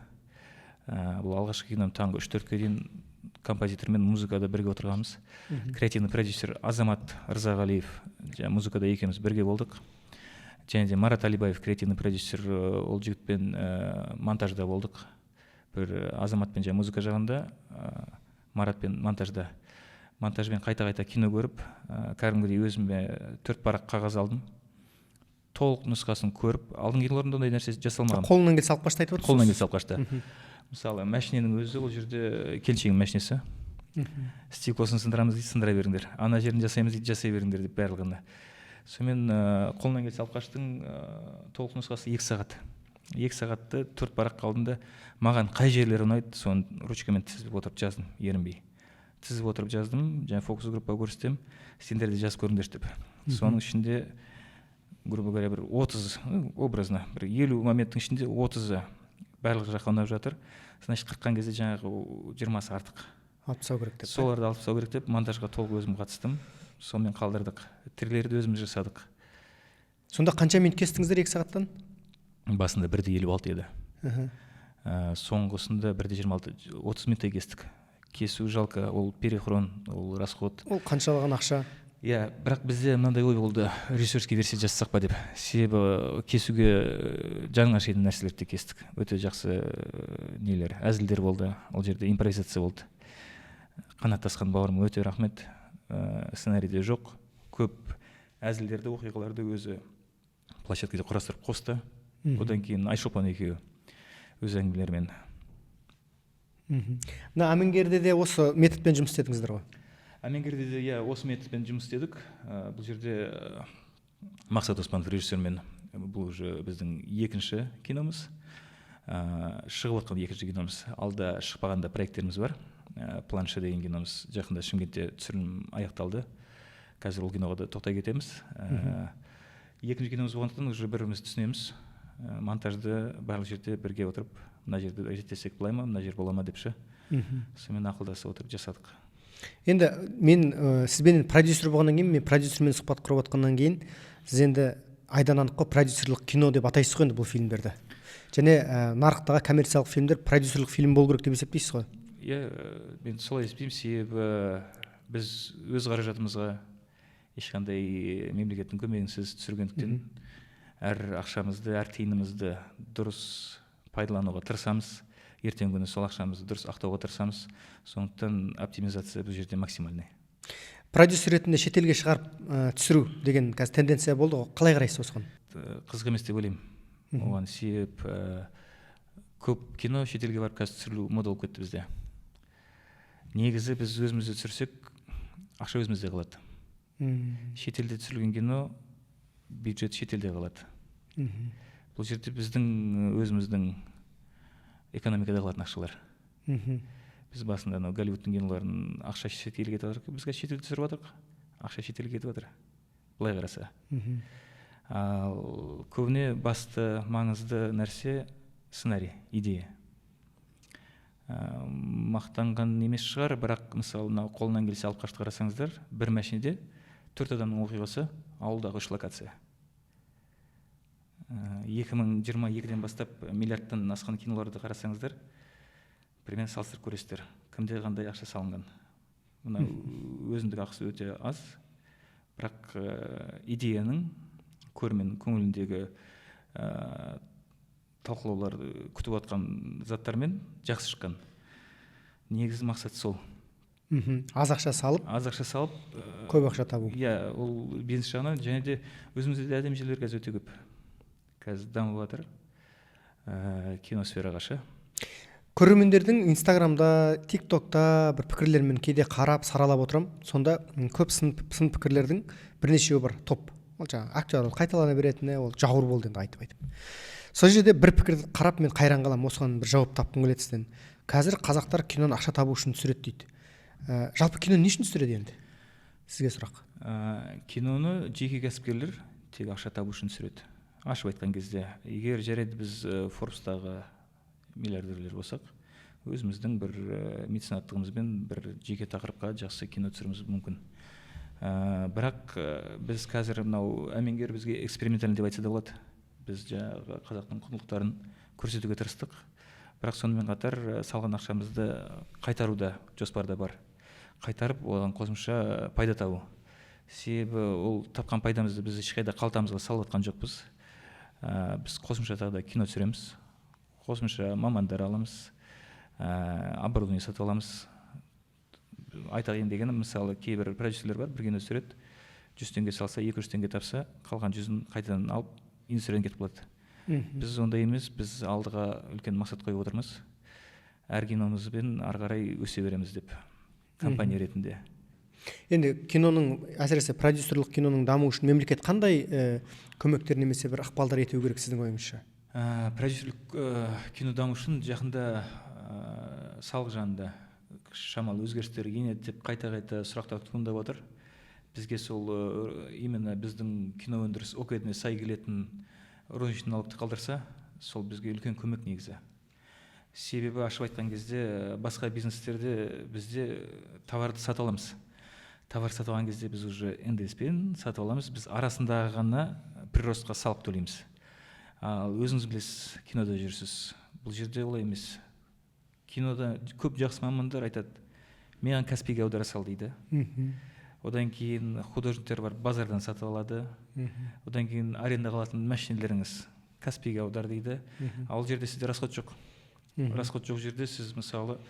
Бұл алғашқы кином, таңғы 3-4-ке дейін композитормен музыкада бірге отырғанбыз. Креативный продюсер Азамат Рзағалиев, жаңа музыкада екеуміз бірге болдық. Және де Марат Алибаев, креативный продюсер, ол жігітпен монтажда болдық. Бір Азаматпен жаңа музыка жағында, Маратпен монтажда. Монтажбен қайта-қайта кино көріп, кәдімгідей өзіме төрт парақ қағаз алдым. Толық нұсқасын көріп, алдыңғы киноларымда ондай нәрсе жасалмаған. «Қолыңнан келсе алып қашты» айтып отырсыз. «Қолынан келсе алып қашты». Мысалы, машиненің өзі, ол жерде келіншегімнің машинесі. Стеклосын сындырамыз дейді, сындыра беріңдер. Ана жерін жасаймыз дейді, жасай беріңдер деп барлығына. Сонымен «Қолынан келсе алып қаштың» толық нұсқасы 2 сағат. 2 сағатты төрт параққа алдым да, маған қай жерлері ұнайды, соны ручкамен тізіп отырып жаздым, ерінбей. Тізіп отырып жаздым, және фокус группа көрсетемін, сендер де жазып көріңдерші деп. Соның ішінде, грубо говоря, бір 30, ну, образно, бір 50 моменттің ішінде 30-ы барлық жаққа ұнап жатыр. Значит, қырыққан кезде жаңағы 20-сы артық. Алып тастау керек деп. Соларды алып тастау керек деп, монтажға толық өзім қатыстым. Сонымен қалдырдық. Трейлерді өзіміз жасадық. Сонда қанша минут кестіңіздер 2 сағаттан? Басында 1,56 еді. Соңғысында 1,26, 30 минуттай кестік. Кесу жалко, ол перехрон, ол расход. Ол қаншалаған ақша. Иә, бірақ бізде мынандай ой болды: режиссерский версия жасасақ па деп. Себебі кесуге жаның ашитын нәрселерді де кестік. Өте жақсы нелер, әзілдер болды, ол жерде импровизация болды. Қанат Тасқан бауырым, өте рахмет. Сценарийде жоқ көп әзілдерді, оқиғаларды өзі площадкада құрастырып қосты. Одан кейін Айшолпан екеуі өз әңгімелерімен. Мына «Әмеңгерде» де осы методпен жұмыс істедіңіздер ғой? «Әмеңгерде» де, иә, осы методпен жұмыс істедік. Бұл жерде Мақсат Оспанов режиссермен, бұл уже біздің екінші киномыз, шығып отқан екінші киномыз. Алда шықпаған да проекттеріміз бар. «Планше» деген киномыз жақында Шымкентте түсірілім аяқталды, қазір ол киноға да тоқтай кетеміз. Екінші киномыз болғандықтан, уже бір бірімізді түсінеміз. Монтажды барлық жерде бірге отырып, мына жерді реттесек былай ма, мына жер бола ма деп ше, сонымен ақылдасып отырып жасадық. Енді мен сізбен продюсер болғаннан кейін, мен продюсермен сұхбат құрып отқаннан кейін, сіз енді айдан анық қой, продюсерлік кино деп атайсыз ғой енді бұл фильмдерді. Және нарықтағы коммерциялық фильмдер продюсерлік фильм болу керек деп есептейсіз ғой? Иә, мен солай есептеймін, себебі біз өз қаражатымызға, ешқандай мемлекеттің көмегінсіз түсіргендіктен, әр ақшамызды, әр тиынымызды дұрыс пайдалануға тырысамыз. Ертеңгі күні сол ақшамызды дұрыс ақтауға тырысамыз. Сондықтан оптимизация бұл жерде максимальный. Продюсер ретінде шетелге шығарып түсіру деген қазір тенденция болды ғой, қалай қарайсыз осыған? Қызық емес деп ойлаймын оған. Себеп көп кино шетелге барып қазір түсірілу мода болып кетті бізде. Негізі біз өзімізде түсірсек, ақша өзімізде қалады. Шетелде түсірілген кино бюджет шетелде қалады. Бұл жерде біздің өзіміздің экономикада қалатын ақшалар. Біз басында анау Голливудтың киноларын ақша шетелге кетіп жатыр, біз қазір шетелде түсіріп жатырмық, ақша шетелге кетіп жатыр былай қараса. Ал көбіне басты маңызды нәрсе сценарий, идея. Мақтанған емес шығар, бірақ мысалы мынау «Қолынан келсе алып қашты» қарасаңыздар, бір машинеде төрт адамның оқиғасы, ауылдағы үш локация. 2022-ден бастап миллиардтан асқан киноларды қарасаңыздар, примерно салыстырып көресіздер, кімде қандай ақша салынған. Мына өзіндік ақысы өте аз, бірақ идеяның, көрермен көңіліндегі талқылаулар, күтіп жатқан заттармен жақсы шыққан. Негізгі мақсат сол. Аз ақша салып, аз ақша салып, көп ақша табу. Иә, ол бизнес жағынан. Және де өзімізде де әдемі жерлер қазір өте көп, қазір дамып жатыр киносфераға ше. Көрермендердің Инстаграмда, Тик Токта бір пікірлерін кейде қарап, саралап отырамын. Сонда көп сын пікірлердің бірнешеуі бар топ. Ол жаңағы актер қайталана беретіні, ол жауыр болды енді айтып айтып. Сол жерде бір пікірді қарап, мен қайран қаламын, осыған бір жауап тапқым келеді сізден. Қазір қазақтар киноны ақша табу үшін түсіреді дейді. Жалпы киноны не үшін түсіреді енді? Сізге сұрақ. Киноны жеке кәсіпкерлер тек ақша табу үшін түсіреді. Ашып айтқан кезде, егер жарайды, біз Форбстағы миллиардерлер болсақ, өзіміздің бір меценаттығымызбен бір жеке тақырыпқа жақсы кино түсіруіміз мүмкін. Бірақ біз қазір мынау «Әмеңгер» бізге экспериментальный деп айтса да болады. Біз жаңағы қазақтың құндылықтарын көрсетуге тырыстық, бірақ сонымен қатар салған ақшамызды қайтару да жоспарда бар, қайтарып, оған қосымша пайда табу. Себебі ол тапқан пайдамызды біз ешқайда қалтамызға салып жатқан жоқпыз. Біз қосымша тағы да кино түсіреміз, қосымша мамандар аламыз, оборудование сатып аламыз. Айтайын дегенім, мысалы, кейбір продюсерлер бар, бір кино түсіреді, 100 теңге салса, 200 теңге тапса, қалған 100-ін қайтадан алып, индустриядан кетіп қалады. Біз ондай емес, біз алдыға үлкен мақсат қойып отырмыз, әр киномызбен ары қарай өсе береміз деп компания ретінде. Енді киноның, әсіресе продюсерлік киноның дамуы үшін мемлекет қандай көмектер немесе бір ықпалдар ету керек сіздің ойыңызша? Продюсерлік кино даму үшін жақында салық жағында шамалы өзгерістер енеді деп қайта қайта сұрақтар туындап отыр. Бізге сол именно біздің кино өндіріс ОКЭДіне сай келетін розничный налогты қалдырса, сол бізге үлкен көмек негізі. Себебі ашып айтқан кезде, басқа бизнестерде бізде товарды сатып аламыз. Товар сатып алған кезде біз уже НДС пен сатып аламыз, біз арасындағы ғана приростқа салық төлейміз. Ал өзіңіз білесіз, кинода жүрсіз, бұл жерде олай емес. Кинода көп жақсы мамандар айтады, маған Каспийге аудара сал дейді. Одан кейін художниктер бар, базардан сатып алады. Одан кейін арендаға алатын машинелеріңіз, Каспийге аудар дейді. Ал ол жерде сізде расход жоқ. Расход жоқ жерде сіз, мысалы,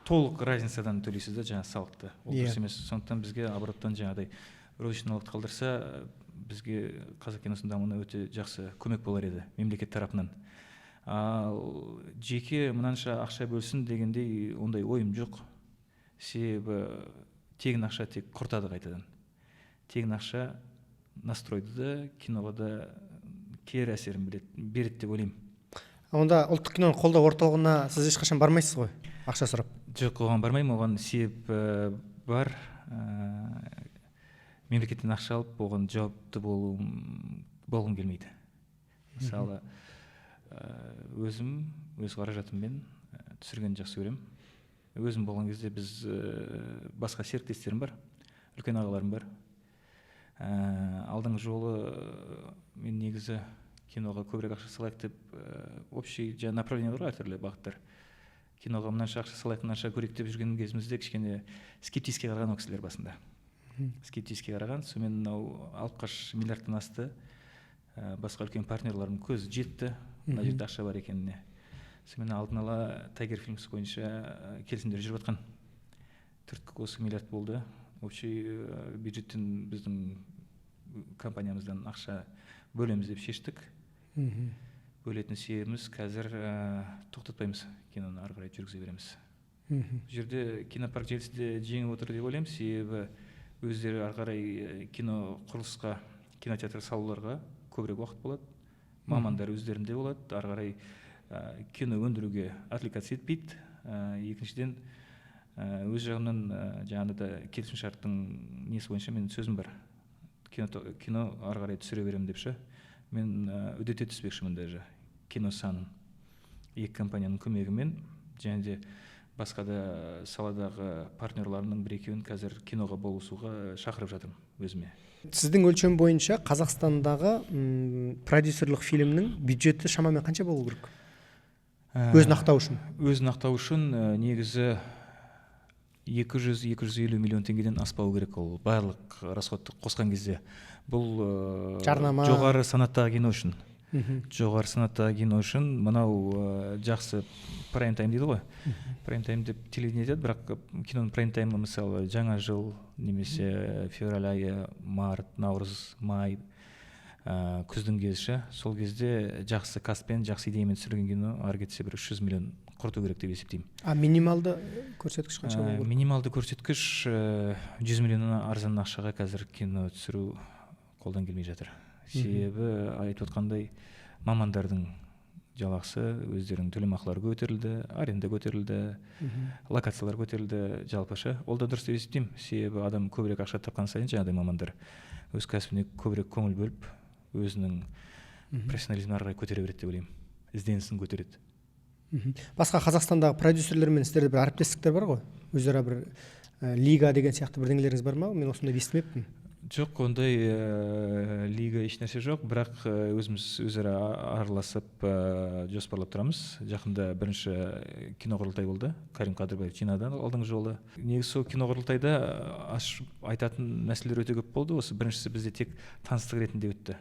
толық разницадан төлейсіз да жаңағы салықты. Ол дұрыс емес. Сондықтан бізге обороттан жаңағыдай розничный налогты қалдырса, бізге, қазақ киносының дамуына өте жақсы көмек болар еді мемлекет тарапынан. Ал жеке мынанша ақша бөлсін дегендей ондай ойым жоқ. Себебі тегін ақша тек құртады қайтадан. Тегін ақша настройды да, киноға да кері әсерін береді деп ойлаймын. Онда Ұлттық киноны қолдау орталығына сіз ешқашан бармайсыз ғой ақша сұрап? Жоқ, оған бармаймын. Оған себеп бар. Мемлекеттен ақша алып, оған жауапты болғым келмейді. Мысалы, өзім өз қаражатыммен түсіргенді жақсы көремін. Өзім болған кезде біз басқа серіктестерім бар, үлкен ағаларым бар. Алдыңғы жолы мен негізі киноға көбірек ақша салайық деп, общий жаңа направление бар ғой, әртүрлі бағыттар, киноға мынанша ақша салайық, мынанша көрейік деп жүрген кезімізде кішкене скептически қараған ол кісілер басында, скептически қараған. Сонымен мынау «Алып қаш» миллиардтан асты, басқа үлкен партнерларым көзі жетті мына жерде ақша бар екеніне. Сонымен алдын ала Тайгер Филмс бойынша келісімдер жүріп жатқан. Түрткі осы миллиард болды. Общий бюджеттен, біздің компаниямыздан ақша бөлеміз деп шештік. Бөлетін себебіміз, қазір тоқтатпаймыз киноны, ары қарай жүргізе береміз. Бұл жерде Кинопарк желісі де жеңіп отыр деп ойлаймын, себебі Өздері ары қарай кино құрылысқа, кинотеатр салуларға көбірек уақыт болады, мамандар өздерінде болады, ары қарай кино өндіруге отвлекаться етпейді. Екіншіден, өз жағымнан жаңағыда келісімшарттың несі бойынша менің сөзім бар, кино ары қарай түсіре беремін деп ше. Мен үдете түспекшімін даже кино санын екі компанияның көмегімен, және де басқа да саладағы партнерларымның бір екеуін қазір киноға болысуға шақырып жатырмын өзіме. Сіздің өлшем бойынша Қазақстандағы продюсерлік фильмнің бюджеті шамамен қанша болу керек өзін ақтау үшін? Өзін ақтау үшін негізі 200-250 миллион теңгеден аспау керек, ол барлық расходты қосқан кезде. Бұл жарнама, жоғары санаттағы кино үшін. Жоғары санаттағы кино үшін мынау жақсы прайм тайм дейді ғой. Прайм тайм деп телевидение айтады, бірақ киноның прайм таймы мысалы жаңа жыл немесе февраль айы, март, наурыз, май, күздің кезі ше. Сол кезде жақсы кастпен, жақсы идеямен түсірілген кино ары кетсе бір 300 миллион құрту керек деп есептеймін. А минималды көрсеткіш қанша болу керек? Минималды көрсеткіш 100 миллионнан арзан ақшаға қазір кино түсіру қолдан келмей жатыр. Себебі айтып отқандай, мамандардың жалақысы, өздерінің төлемақылары көтерілді, аренда көтерілді, локациялар көтерілді жалпы ше. Ол да дұрыс деп есептеймін. Себебі адам көбірек ақша тапқан сайын жаңағыдай мамандар өз кәсібіне көбірек көңіл бөліп, өзінің профессионализмін ары қарай көтере береді деп ойлаймын, ізденісін көтереді. Басқа Қазақстандағы продюсерлермен сіздерде бір әріптестіктер бар ғой, өзара бір лига деген сияқты бірдеңелеріңіз бар ма? Мен осындай естімеппін. Жоқ, ондай лига ешнәрсе жоқ, бірақ өзіміз өзара араласып, жоспарлап тұрамыз. Жақында бірінші кино құрылтай болды, Карим Қадырбаев жинады алдыңғы жолы. Негізі сол кино құрылтайда ашып айтатын мәселелер өте көп болды. Осы біріншісі бізде тек таныстық ретінде өтті.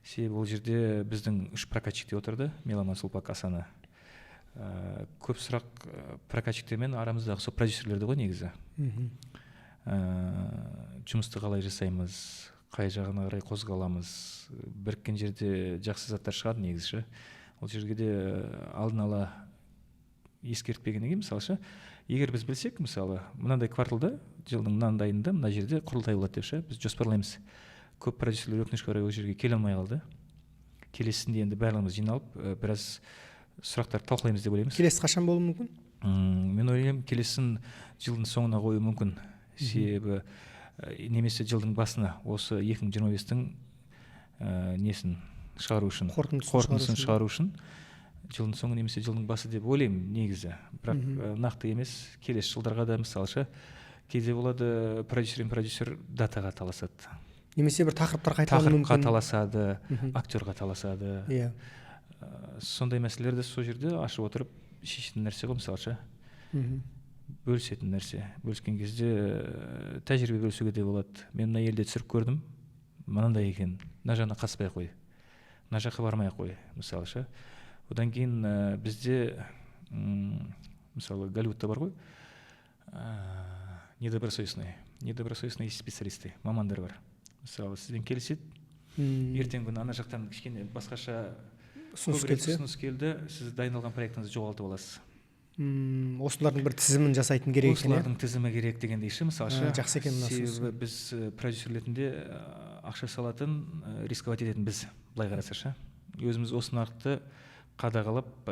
Себебі ол жерде біздің 3 прокатчик те отырды, Меломан, Сулпак, Асана. Көп сұрақ прокатчиктермен арамыздағы сол продюсерлерде ғой негізі. Жұмысты қалай жасаймыз, қай жағына қарай қозғаламыз, біріккен жерде жақсы заттар шығады негізі ше. Ол жерге де алдын ала ескертпегеннен кейін, мысалы ше, егер біз білсек, мысалы, мынандай кварталда, жылдың мынандайында мына жерде құрылтай болады деп ше, біз жоспарлаймыз. Көп продюсерлер өкінішке орай ол жерге келе алмай қалды. Келесінде енді барлығымыз жиналып, біраз сұрақтар талқылаймыз деп ойлаймыз. Келесі қашан болуы мүмкін? Мен ойлаймын, келесін жылдың соңына қою мүмкін. Себебі немесе жылдың басына, осы 2025-тің несін шығару үшін, қорытындысын шығару үшін жылдың соңы немесе жылдың басы деп ойлаймын негізі. Бірақ нақты емес, келесі жылдарға да мысалы ше, кейде болады продюсер мен продюсер датаға таласады. Немесе бір тақырыптар қайталануы мүмкін. Тақырыпқа таласады, актерға таласады. Иә. Сондай мәселелерді сол жерде ашып отырып шешетін нәрсе ғой мысалы ше. Бөлісетін нәрсе. Бөліскен кезде тәжірибе бөлісуге де болады. Мен мына елде түсіріп көрдім, мынандай екен, мына жағына қатыспай ақ қой, мына жаққа бармай ақ қой мысалы ше. Одан кейін бізде мысалы Голливудта бар ғой, недобросовестные специалисты, мамандар бар. Мысалы, сізбен келіседі, ертеңгі күні ана жақтан кішкене басқаша ұсыныс келсе, ұсыныс келді, сіз дайындалған проектіңізді жоғалтып аласыз. Осылардың бір тізімін жасайтын керек екен, осылардың тізімі керек дегендей ше, мысалы ше. Жақсы екен мына ұсыныс. Себебі біз продюсер ретінде ақша салатын, рисковать ететін біз, былай қараса ше. Өзіміз осы нарықты қадағалап,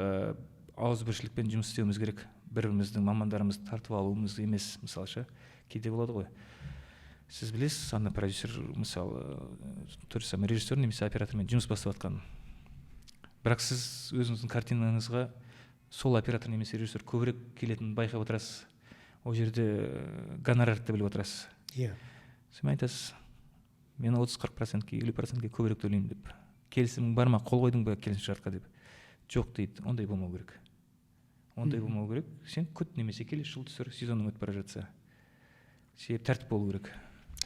ауызбіршілікпен жұмыс істеуіміз керек. Бір-біріміздің мамандарымызды тартып алуымыз емес, мысалы ше. Кейде болады ғой. Сіз білесіз, ана продюсер, мысалы, то же самое режиссер немесе оператормен жұмыс бастап жатқанын. Бірақ сіз өзіңіздің картинаңызға сол оператор немесе режиссер көбірек келетінін байқап отырасыз. Ол жерде гонорарды біліп отырасыз. Иә. Сіз айтасыз, мен 30-40%-ке, 50%-ке көбірек төлеймін деп. Келісімің бар ма, қол қойдың ба келісімшартқа деп. Жоқ дейді, ондай болмау керек. Ондай болмау керек. Сен күт немесе келесі жыл түсір, сезоның өтіп бара жатса. Себеп тәртіп болу керек.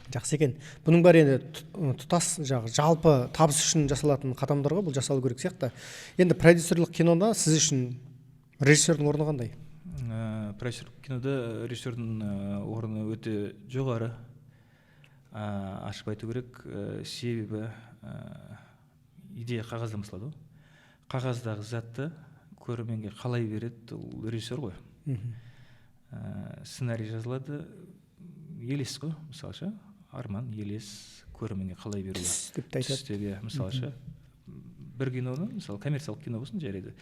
Жақсы екен. Бұның бәрі енді тұтас жағы, жалпы табыс үшін жасалатын қадамдар ғой, бұл жасалу керек сияқты. Енді продюсерлік кинода сіз үшін режиссердің орны қандай? Продюсерлік кинода режиссердің орны өте жоғары. Ашып айту керек, себебі идея қағаздан басталады ғой. Қағаздағы затты көрерменге қалай береді, ол режиссер ғой. Сценарий жазылады, Елес қой, мысалы ше, арман, елес, көрерменге қалай беру, Түс деп те түс айтады. Деп, иә. Мысалы ше, бір киноны, мысалы, коммерциялық кино болсын, жарайды.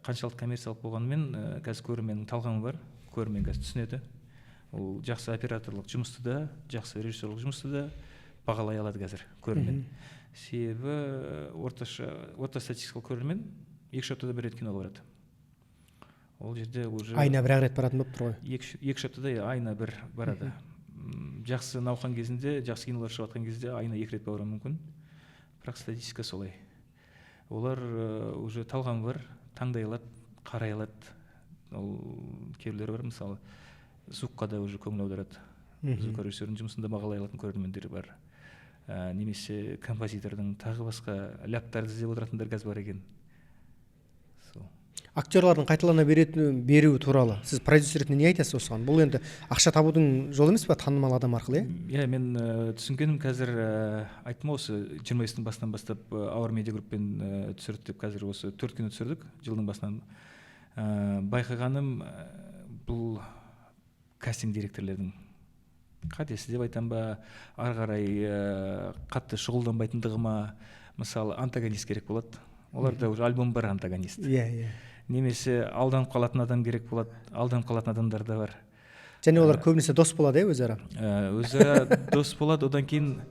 Қаншалықты коммерциялық болғанымен, қазір көрерменнің талғамы бар, көрермен қазір түсінеді. Ол жақсы операторлық жұмысты да, жақсы режиссерлық жұмысты да бағалай алады қазір көрермен. Себебі орташа, орта статистикалық көрермен 2-3 аптада бір рет киноға барады. Ол жерде уже Айына бір ақ рет баратын болып тұр ғой. 2-3 аптада, иә, айына бір барады. Жақсы науқан кезінде, жақсы кинолар шығып жатқан кезде айына екі рет баруы мүмкін, бірақ статистика солай. Олар уже талғамы бар, таңдай алады, қарай алады. Ол кейбіреулер бар, мысалы, звукқа да уже көңіл аударады. Звукорежиссердің жұмысын да бағалай алатын көрермендер бар, немесе композитордың, тағы басқа ляптарды іздеп отыратындар қазір бар екен, сол. Актерлардың қайталана беретін беруі туралы сіз продюсер ретінде не айтасыз осыған? Бұл енді ақша табудың жолы емес па, танымал адам арқылы, иә? Иә, мен түсінгенім қазір, айттым ғой, осы 25-тің басынан бастап Ауыр Медиа Групппен түсірдік деп. Қазір осы төрт кино түсірдік жылдың басынан. Байқағаным, бұл кастинг директорлердің қатесі деп айтам ба, ары қарай қатты шұғылданбайтындығы ма. Мысалы, антагонист керек болады, оларда уже альбом бар, антагонист. иә иә Немесе алданып қалатын адам керек болады, алданып қалатын адамдар да бар. Және олар көбінесе дос болады, иә, өзара. Өзара дос болады, одан кейін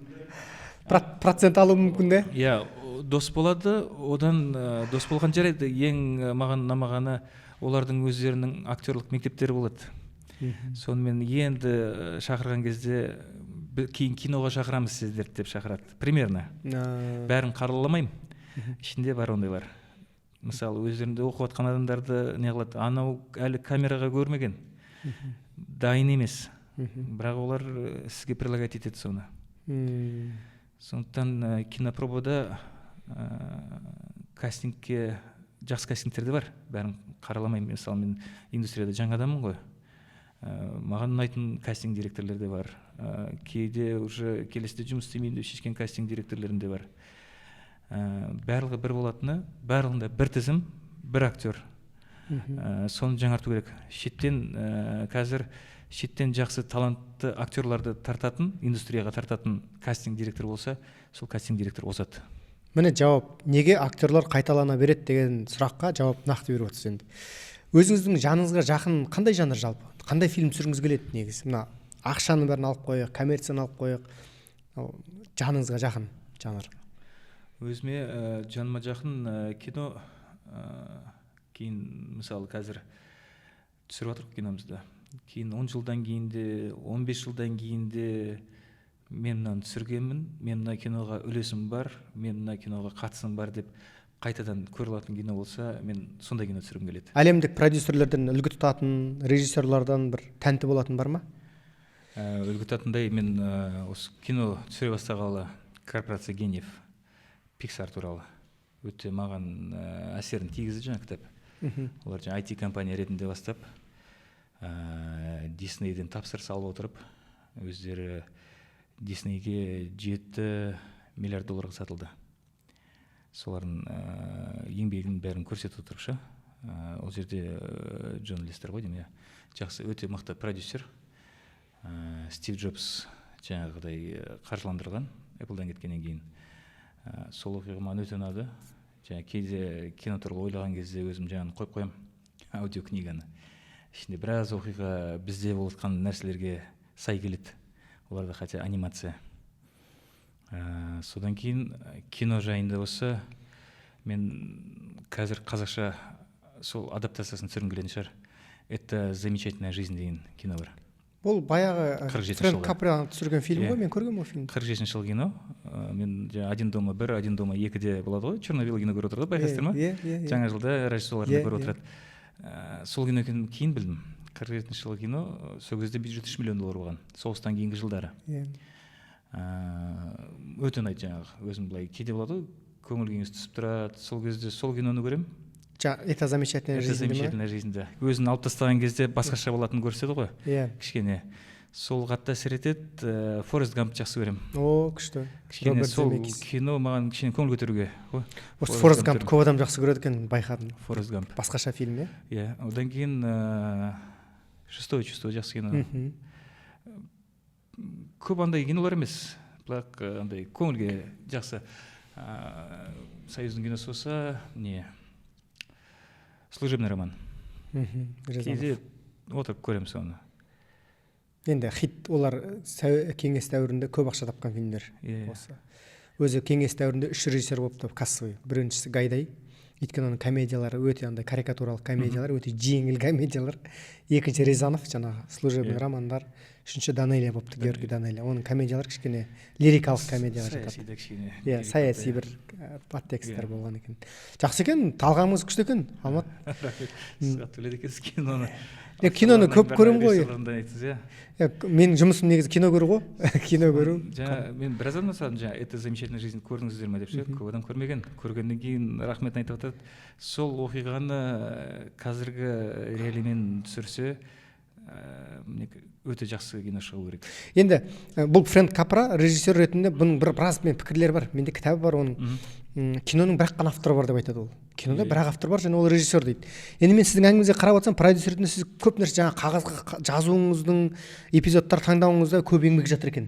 Процент алуы мүмкін де. Иә, дос болады. Одан дос болған жарайды, ең маған ұнамағаны, олардың өздерінің актерлық мектептері болады. Сонымен енді шақырған кезде кейін киноға шақырамыз сіздерді деп шақырады примерно. Бәрін қараламаймын, ішінде бар ондайлар. Мысалы, өздерінде оқып жатқан адамдарды не қылады, анау әлі камераға көрмеген, дайын емес, бірақ олар сізге предлагать етеді соны. Сондықтан кинопробада кастингке, жақсы кастингтер де бар, бәрін қараламаймын. Мысалы, мен индустрияда жаңа адаммын ғой, маған ұнайтын кастинг директорлер де бар, кейде уже келесіде жұмыс істемеймін деп шешкен кастинг директорлерім де бар. Барлығы бір болатыны, барлығында бір тізім, бір актер. Соны жаңарту керек. Шеттен, қазір шеттен жақсы талантты актерларды тартатын, индустрияға тартатын кастинг директор болса, сол кастинг директор озады. Міне жауап. Неге актерлар қайталана береді деген сұраққа жауап нақты беріп отырсыз. Енді өзіңіздің жаныңызға жақын қандай жанр, жалпы қандай фильм түсіргіңіз келеді негізі? Мына ақшаның бәрін алып қояйық, коммерцияны алып қояйық, ал жаныңызға жақын жанр? Өзіме, жаныма жақын кино, кейін, мысалы, қазір түсіріп жатырмық киномызды, кейін 10 жылдан кейін де, 15 жылдан кейін де мен мынаны түсіргенмін, мен мына киноға үлесім бар, мен мына киноға қатысым бар деп қайтадан көре алатын кино болса, мен сондай кино түсіргім келеді. Әлемдік продюсерлерден үлгі тұтатын, режиссерлардан бір тәнті болатын бар ма? Үлгі тұтатындай мен осы кино түсіре бастағалы «Корпорация гениев», Пиксар туралы өте маған әсерін тигізді жаңа кітап. Олар жаңа IT компания ретінде бастап, Диснейден тапсырыс алып отырып, өздері Диснейге 7 миллиард долларға сатылды. Солардың еңбегінің бәрін көрсетіп отырып ше. Ол жерде Джон Лестер ғой деймін, иә, жақсы, өте мықты продюсер. Стив Джобс жаңағыдай қаржыландырған Эпплдан кеткеннен кейін. Сол оқиға маған өте ұнады. Жаңа кейде кино туралы ойлаған кезде өзім жаңаны қойып қоямын, аудиокниганы. Ішінде біраз оқиға бізде болып жатқан нәрселерге сай келеді оларда, хотя анимация. Содан кейін кино жайында болса, мен қазір қазақша сол адаптациясын түсіргім келетін шығар. «Это замечательная жизнь» деген кино бар. Бұл баяғы 47 Фрэнк жылғы. Капра түсірген фильм Иә. ғой, мен көргенмін ол фильмді. 47-жылғы кино. Мен жаңа «Один дома бір», «Один дома екіде» болады ғой, черно белый кино көріп отырады ғой, байқайсыздар ма? Иә. Жаңа жылда, рождестволарда Иә, көріп иә. отырады. Сол кино екенін кейін білдім. 47-жылғы кино, сол кезде бюджет 3 миллион доллар болған, соғыстан кейінгі жылдары. Өте ұнайды. Жаңағы өзім былай кейде болады ғой, көңіл күйіңіз түсіп тұрады, сол кезде сол киноны көремін. «Это замечательная «Это жизнь» ма? замечательная жизнь», да. Өзін алып тастаған кезде басқаша болатынын көрсетеді ғой. Кішкене сол қатты әсер етеді. «Форрест Гамп» жақсы көремін. О, күшті. Кішкене Роберт сол Земекис. кино маған кішкене көңіл көтеруге ғой. Осы «Форрест «Форрест Гамп» Гампты көп адам жақсы көреді екен, байқадым. «Форрест Гамп». Басқаша фильм, иә. Иә, одан кейін «Шестое чувство» жақсы кино. Көп андай кинолар емес, бірақ андай көңілге жақсы. Союздың киносы болса, не, «Служебный роман». Кейде отырып көремін соны. Енді хит олар, кеңес дәуірінде көп ақша тапқан фильмдер. Иә. Осы өзі кеңес дәуірінде үш режиссер болыпты кассовый. Біріншісі Гайдай, өйткені оның комедиялары өте андай карикатуралық комедиялар, өте жеңіл комедиялар. Екінші Рязанов, жаңағы «Служебный романдар». Үшінші Данелия болыпты, Георгий Данелия. Оның комедиялары кішкене лирикалық комедияға жатады. Саяси да кішкене. Иә, саяси бір подтексттер болған екен. Жақсы екен, талғамыңыз күшті екен, Алмат. Рахмет, сіз қатты біледі екенсіз киноны. Е, киноны көп көремін ғой. Айтсыз, иә. Иә, менің жұмысым негізі кино көру ғой, кино көру. Жаңа мен біраз адамнан сұрадым жаңа, «Это замечательная жизнь» көрдіңіздер ме деп ше. Көп адам көрмеген. Көргеннен кейін рахметін айтып жатады. Сол оқиғаны қазіргі реалиймен түсірсе, міне, өте жақсы кино шығу керек. Енді бұл Фрэнк Капра режиссер ретінде, бұның бір біраз мен пікірлері бар, менде кітабы бар оның. Киноның бір ақ қана авторы бар деп айтады ол. Кинода Иә. бір ақ автор бар және ол режиссер дейді. Енді мен сіздің әңгімеңізге қарап отырсам, продюсер ретінде сіз көп нәрсе, жаңағы қағазға жазуыңыздың, эпизодтар таңдауыңызда көп еңбек жатыр екен.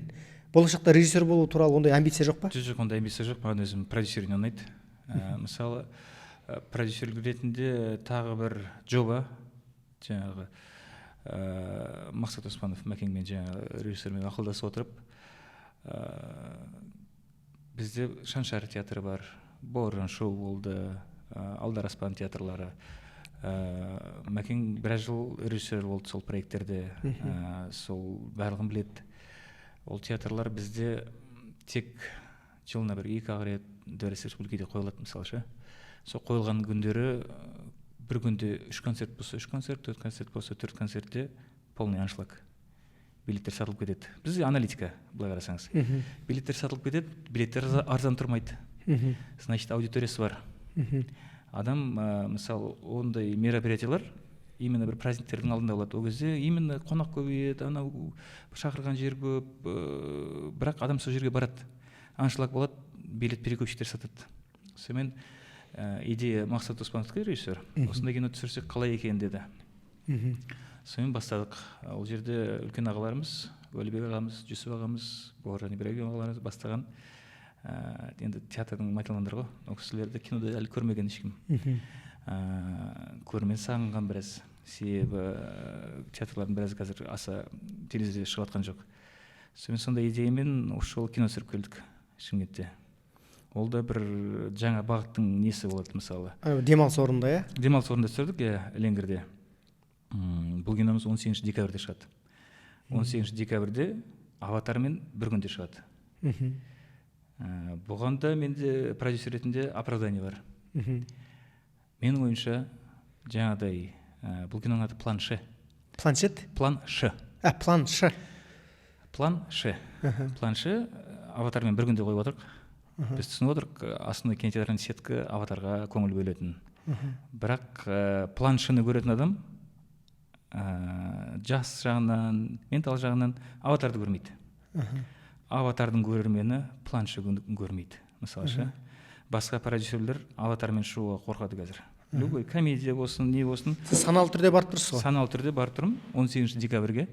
Болашақта режиссер болу туралы ондай амбиция жоқ па? Жоқ, ондай амбиция жоқ. Маған өзім продюсеріне ұнайды. Мысалы, продюсерлік ретінде тағы бір жоба, жаңағы Мақсат Оспанов мәкеңмен, жаңағы режиссермен ақылдасып отырып, бізде Шаншар театры бар, Бауыржан шоу болды, Алдараспан театрлары. Мәкең біраз жыл режиссер болды сол проекттерде, сол барлығын біледі. Ол театрлар бізде тек жылына бір екі ақ рет Дворец Республикиде қойылады, мысалы ше. Сол қойылған күндері бір күнде үш концерт болса үш концерт, төрт концерт болса төрт концертте полный аншлаг, билеттер сатылып кетеді. Бізде аналитика былай қарасаңыз, билеттер сатылып кетеді, билеттер арзан тұрмайды, значит, аудиториясы бар. Адам, мысалы, ондай мероприятиялар именно бір праздниктердің алдында болады. Ол кезде именно қонақ көбейеді, анау шақырған жер көп, бірақ адам сол жерге барады, аншлаг болады, билет перекупщиктер сатады. Сонымен идея Мақсат Оспановтікі, режиссер, осындай кино түсірсек қалай екен деді. Сонымен бастадық. Ол жерде үлкен ағаларымыз, Уәлибек ағамыз, Жүсіп ағамыз, Бауыржан Ибрагимов ағаларымыз бастаған. Енді театрдың майталмандары ғой ол кісілерді, кинода әлі көрмеген ешкім. Көрермен сағынған біраз, себебі театрлардың біразы қазір аса телевизорда шығып жатқан жоқ. Сонымен сондай идеямен осы жолы кино түсіріп келдік Шымкентте. Ол да бір жаңа бағыттың несі болады, мысалы. Демалыс орнында, иә? Демалыс орнында түсірдік, иә, Леңгірде. Бұл киномыз 18 декабрьде шығады. 18 декабрьде «Аватармен» бір күнде шығады. Бұған да менде продюсер ретінде оправдание бар. Менің ойымша, жаңағыдай, бұл киноның аты «План Ш». Планшет? «План Ш». А, «План Ш». «План Ш». «План Ш», «Аватармен» бір күнде қойып отырық. Біз түсініп отырық, основной кинотеатральный сетка «Аватарға» көңіл бөлетін. Бірақ «План Ш-ны» көретін адам жас жағынан, ментал жағынан «Аватарды» көрмейді. «Аватардың» көрермені «План Ш» көрмейді, мысалы ше. Басқа продюсерлер «Аватармен» шығуға қорқады қазір, любой комедия болсын, не болсын. Сіз саналы түрде барып тұрсыз ғой? Саналы түрде барып тұрмын 18 декабрьге,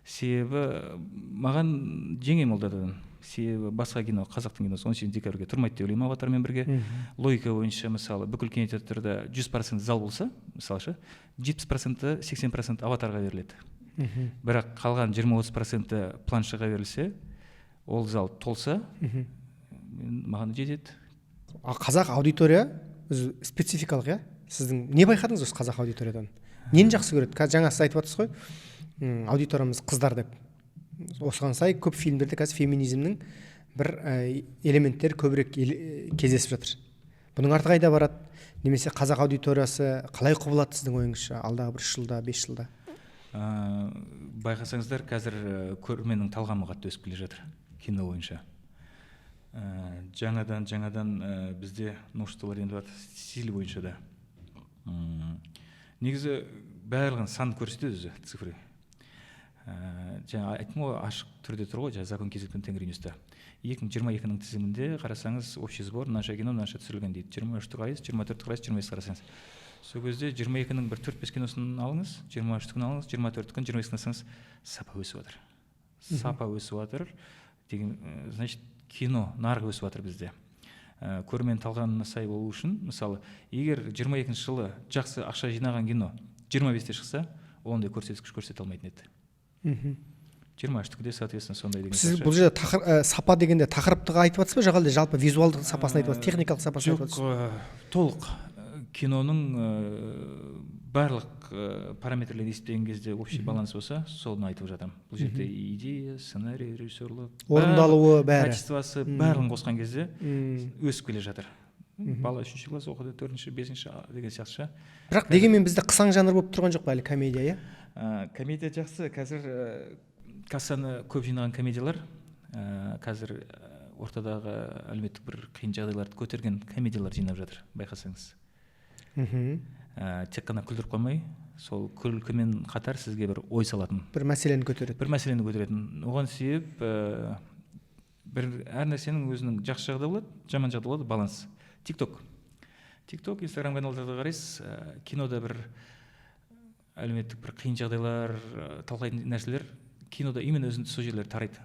себебі маған жеңемін ол датадан, себебі басқа кино, қазақтың киносы 18 декабрьге тұрмайды деп ойлаймын «Аватармен» бірге. Логика бойынша, мысалы, бүкіл кинотеатрда 100% зал болса, мысалы ше, 70%-і, 80% «Аватарға» беріледі. Бірақ қалған 20-30%-і «План Ш-ға» берілсе, ол зал толса, маған жетеді. А қазақ аудитория өзі спецификалық, иә? Сіздің не байқадыңыз осы қазақ аудиториядан, нені жақсы көреді? Қазір жаңа сіз айтып жатырсыз ғой, аудиториямыз қыздар деп. Осыған сай көп фильмдерде қазір феминизмнің бір элементтері көбірек кездесіп жатыр. Бұның арты қайда барады немесе қазақ аудиториясы қалай құбылады, сіздің ойыңызша, алдағы бір 3 жылда, 5 жылда? Байқасаңыздар, қазір көрерменнің талғамы қатты өсіп келе жатыр кино бойынша. Жаңадан бізде новшестволар еніп жатыр стиль бойынша да. Негізі барлығын сан көрсетеді өзі, цифры. Жаңа айттым ғой, ашық түрде тұр ғой жаңа Закон kz пен Тенгриньюста. 2022-нің тізімінде қарасаңыз, общий сбор мынанша кино, мынанша түсірілген дейді. 23 қарайсыз, 24 қарайсыз, 25 қарасаңыз, сол кезде 22-нің бір төрт бес киносын алыңыз, 23-тікін алыңыз, 24-тікін, 25-тікін алсаңыз, сапа өсіп жатыр. Сапа өсіп жатыр деген, значит, кино нарығы өсіп жатыр бізде. Көрермен талғамына сай болу үшін, мысалы, егер 22 жылы жақсы ақша жинаған кино 25-те шықса, ол ондай көрсеткіш көрсете алмайтын еді. 23-тікі де, соответственно, сондай деген. Сіз бұл жерде сапа дегенде тақырыптық айтып жатсыз ба, жоқ әлде жалпы визуалдық сапасын айтып жатсыз, техникалық сапасын айтып жатсыз? Жоқ, толық киноның барлық параметрлерін есептеген кезде общий баланс болса, соны айтып жатырмын. Бұл жерде идея, сценарий, режиссерлық, орындалуы, бәрі, качествосы, барлығын қосқан кезде өсіп келе жатыр. Бала үшінші класс оқыды, төртінші, бесінші деген сияқты ше. Бірақ дегенмен бізде қысаң жанр болып тұрған жоқ па әлі комедия, иә? Комедия жақсы. Қазір кассаны көп жинаған комедиялар, қазір ортадағы әлеуметтік бір қиын жағдайларды көтерген комедиялар жинап жатыр, байқасаңыз. Тек қана күлдіріп қоймай, сол күлкімен қатар сізге бір ой салатын, бір мәселені көтереді. Бір мәселені көтеретін. Оған себеп, бір әр нәрсенің өзінің жақсы жағы да болады, жаман жағы да болады, баланс. Тикток, Тикток, Инстаграм каналдарды қарайсыз, кинода бір әлеуметтік бір қиын жағдайлар талқылайтын нәрселер кинода именно өзінің сол жерлер тарайды.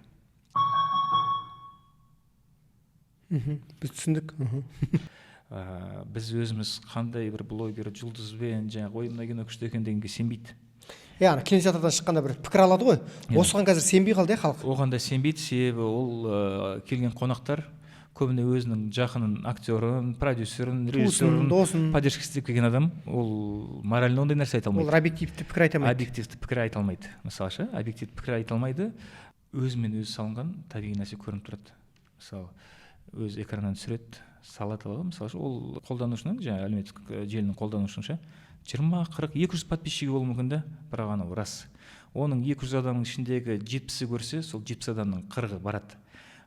Біз түсіндік. Біз өзіміз қандай бір блогер жұлдызбен жаңағы ой мына кино күшті екен дегенге сенбейді. Иә, ана кинотеатрдан шыққанда бір пікір алады ғой. Осыған қазір сенбей қалды, иә, халық. Оған да сенбейді, себебі ол келген қонақтар көбіне өзінің жақынын, актерін, продюсерін, режиссерін, досын поддержка істеп келген адам, ол морально ондай нәрсе айта алмайды. Ол объективті пікір айта алмайды. Объективті пікір айта алмайды. Мысалы ше, объективті пікір айта алмайды. Өзімен өзі салынған табиғи нәрсе көрініп тұрады. Мысалы, өз экраннан түсіреді, салады ғой. Мысалы, ол қолданушының, жаңа әлеуметтік желінің қолданушының ше, 20, 40, 200 подписчигі болуы мүмкін да, бірақ анау рас. Оның 200 адамның ішіндегі 70-і көрсе, сол 70 адамның 40-ы барады.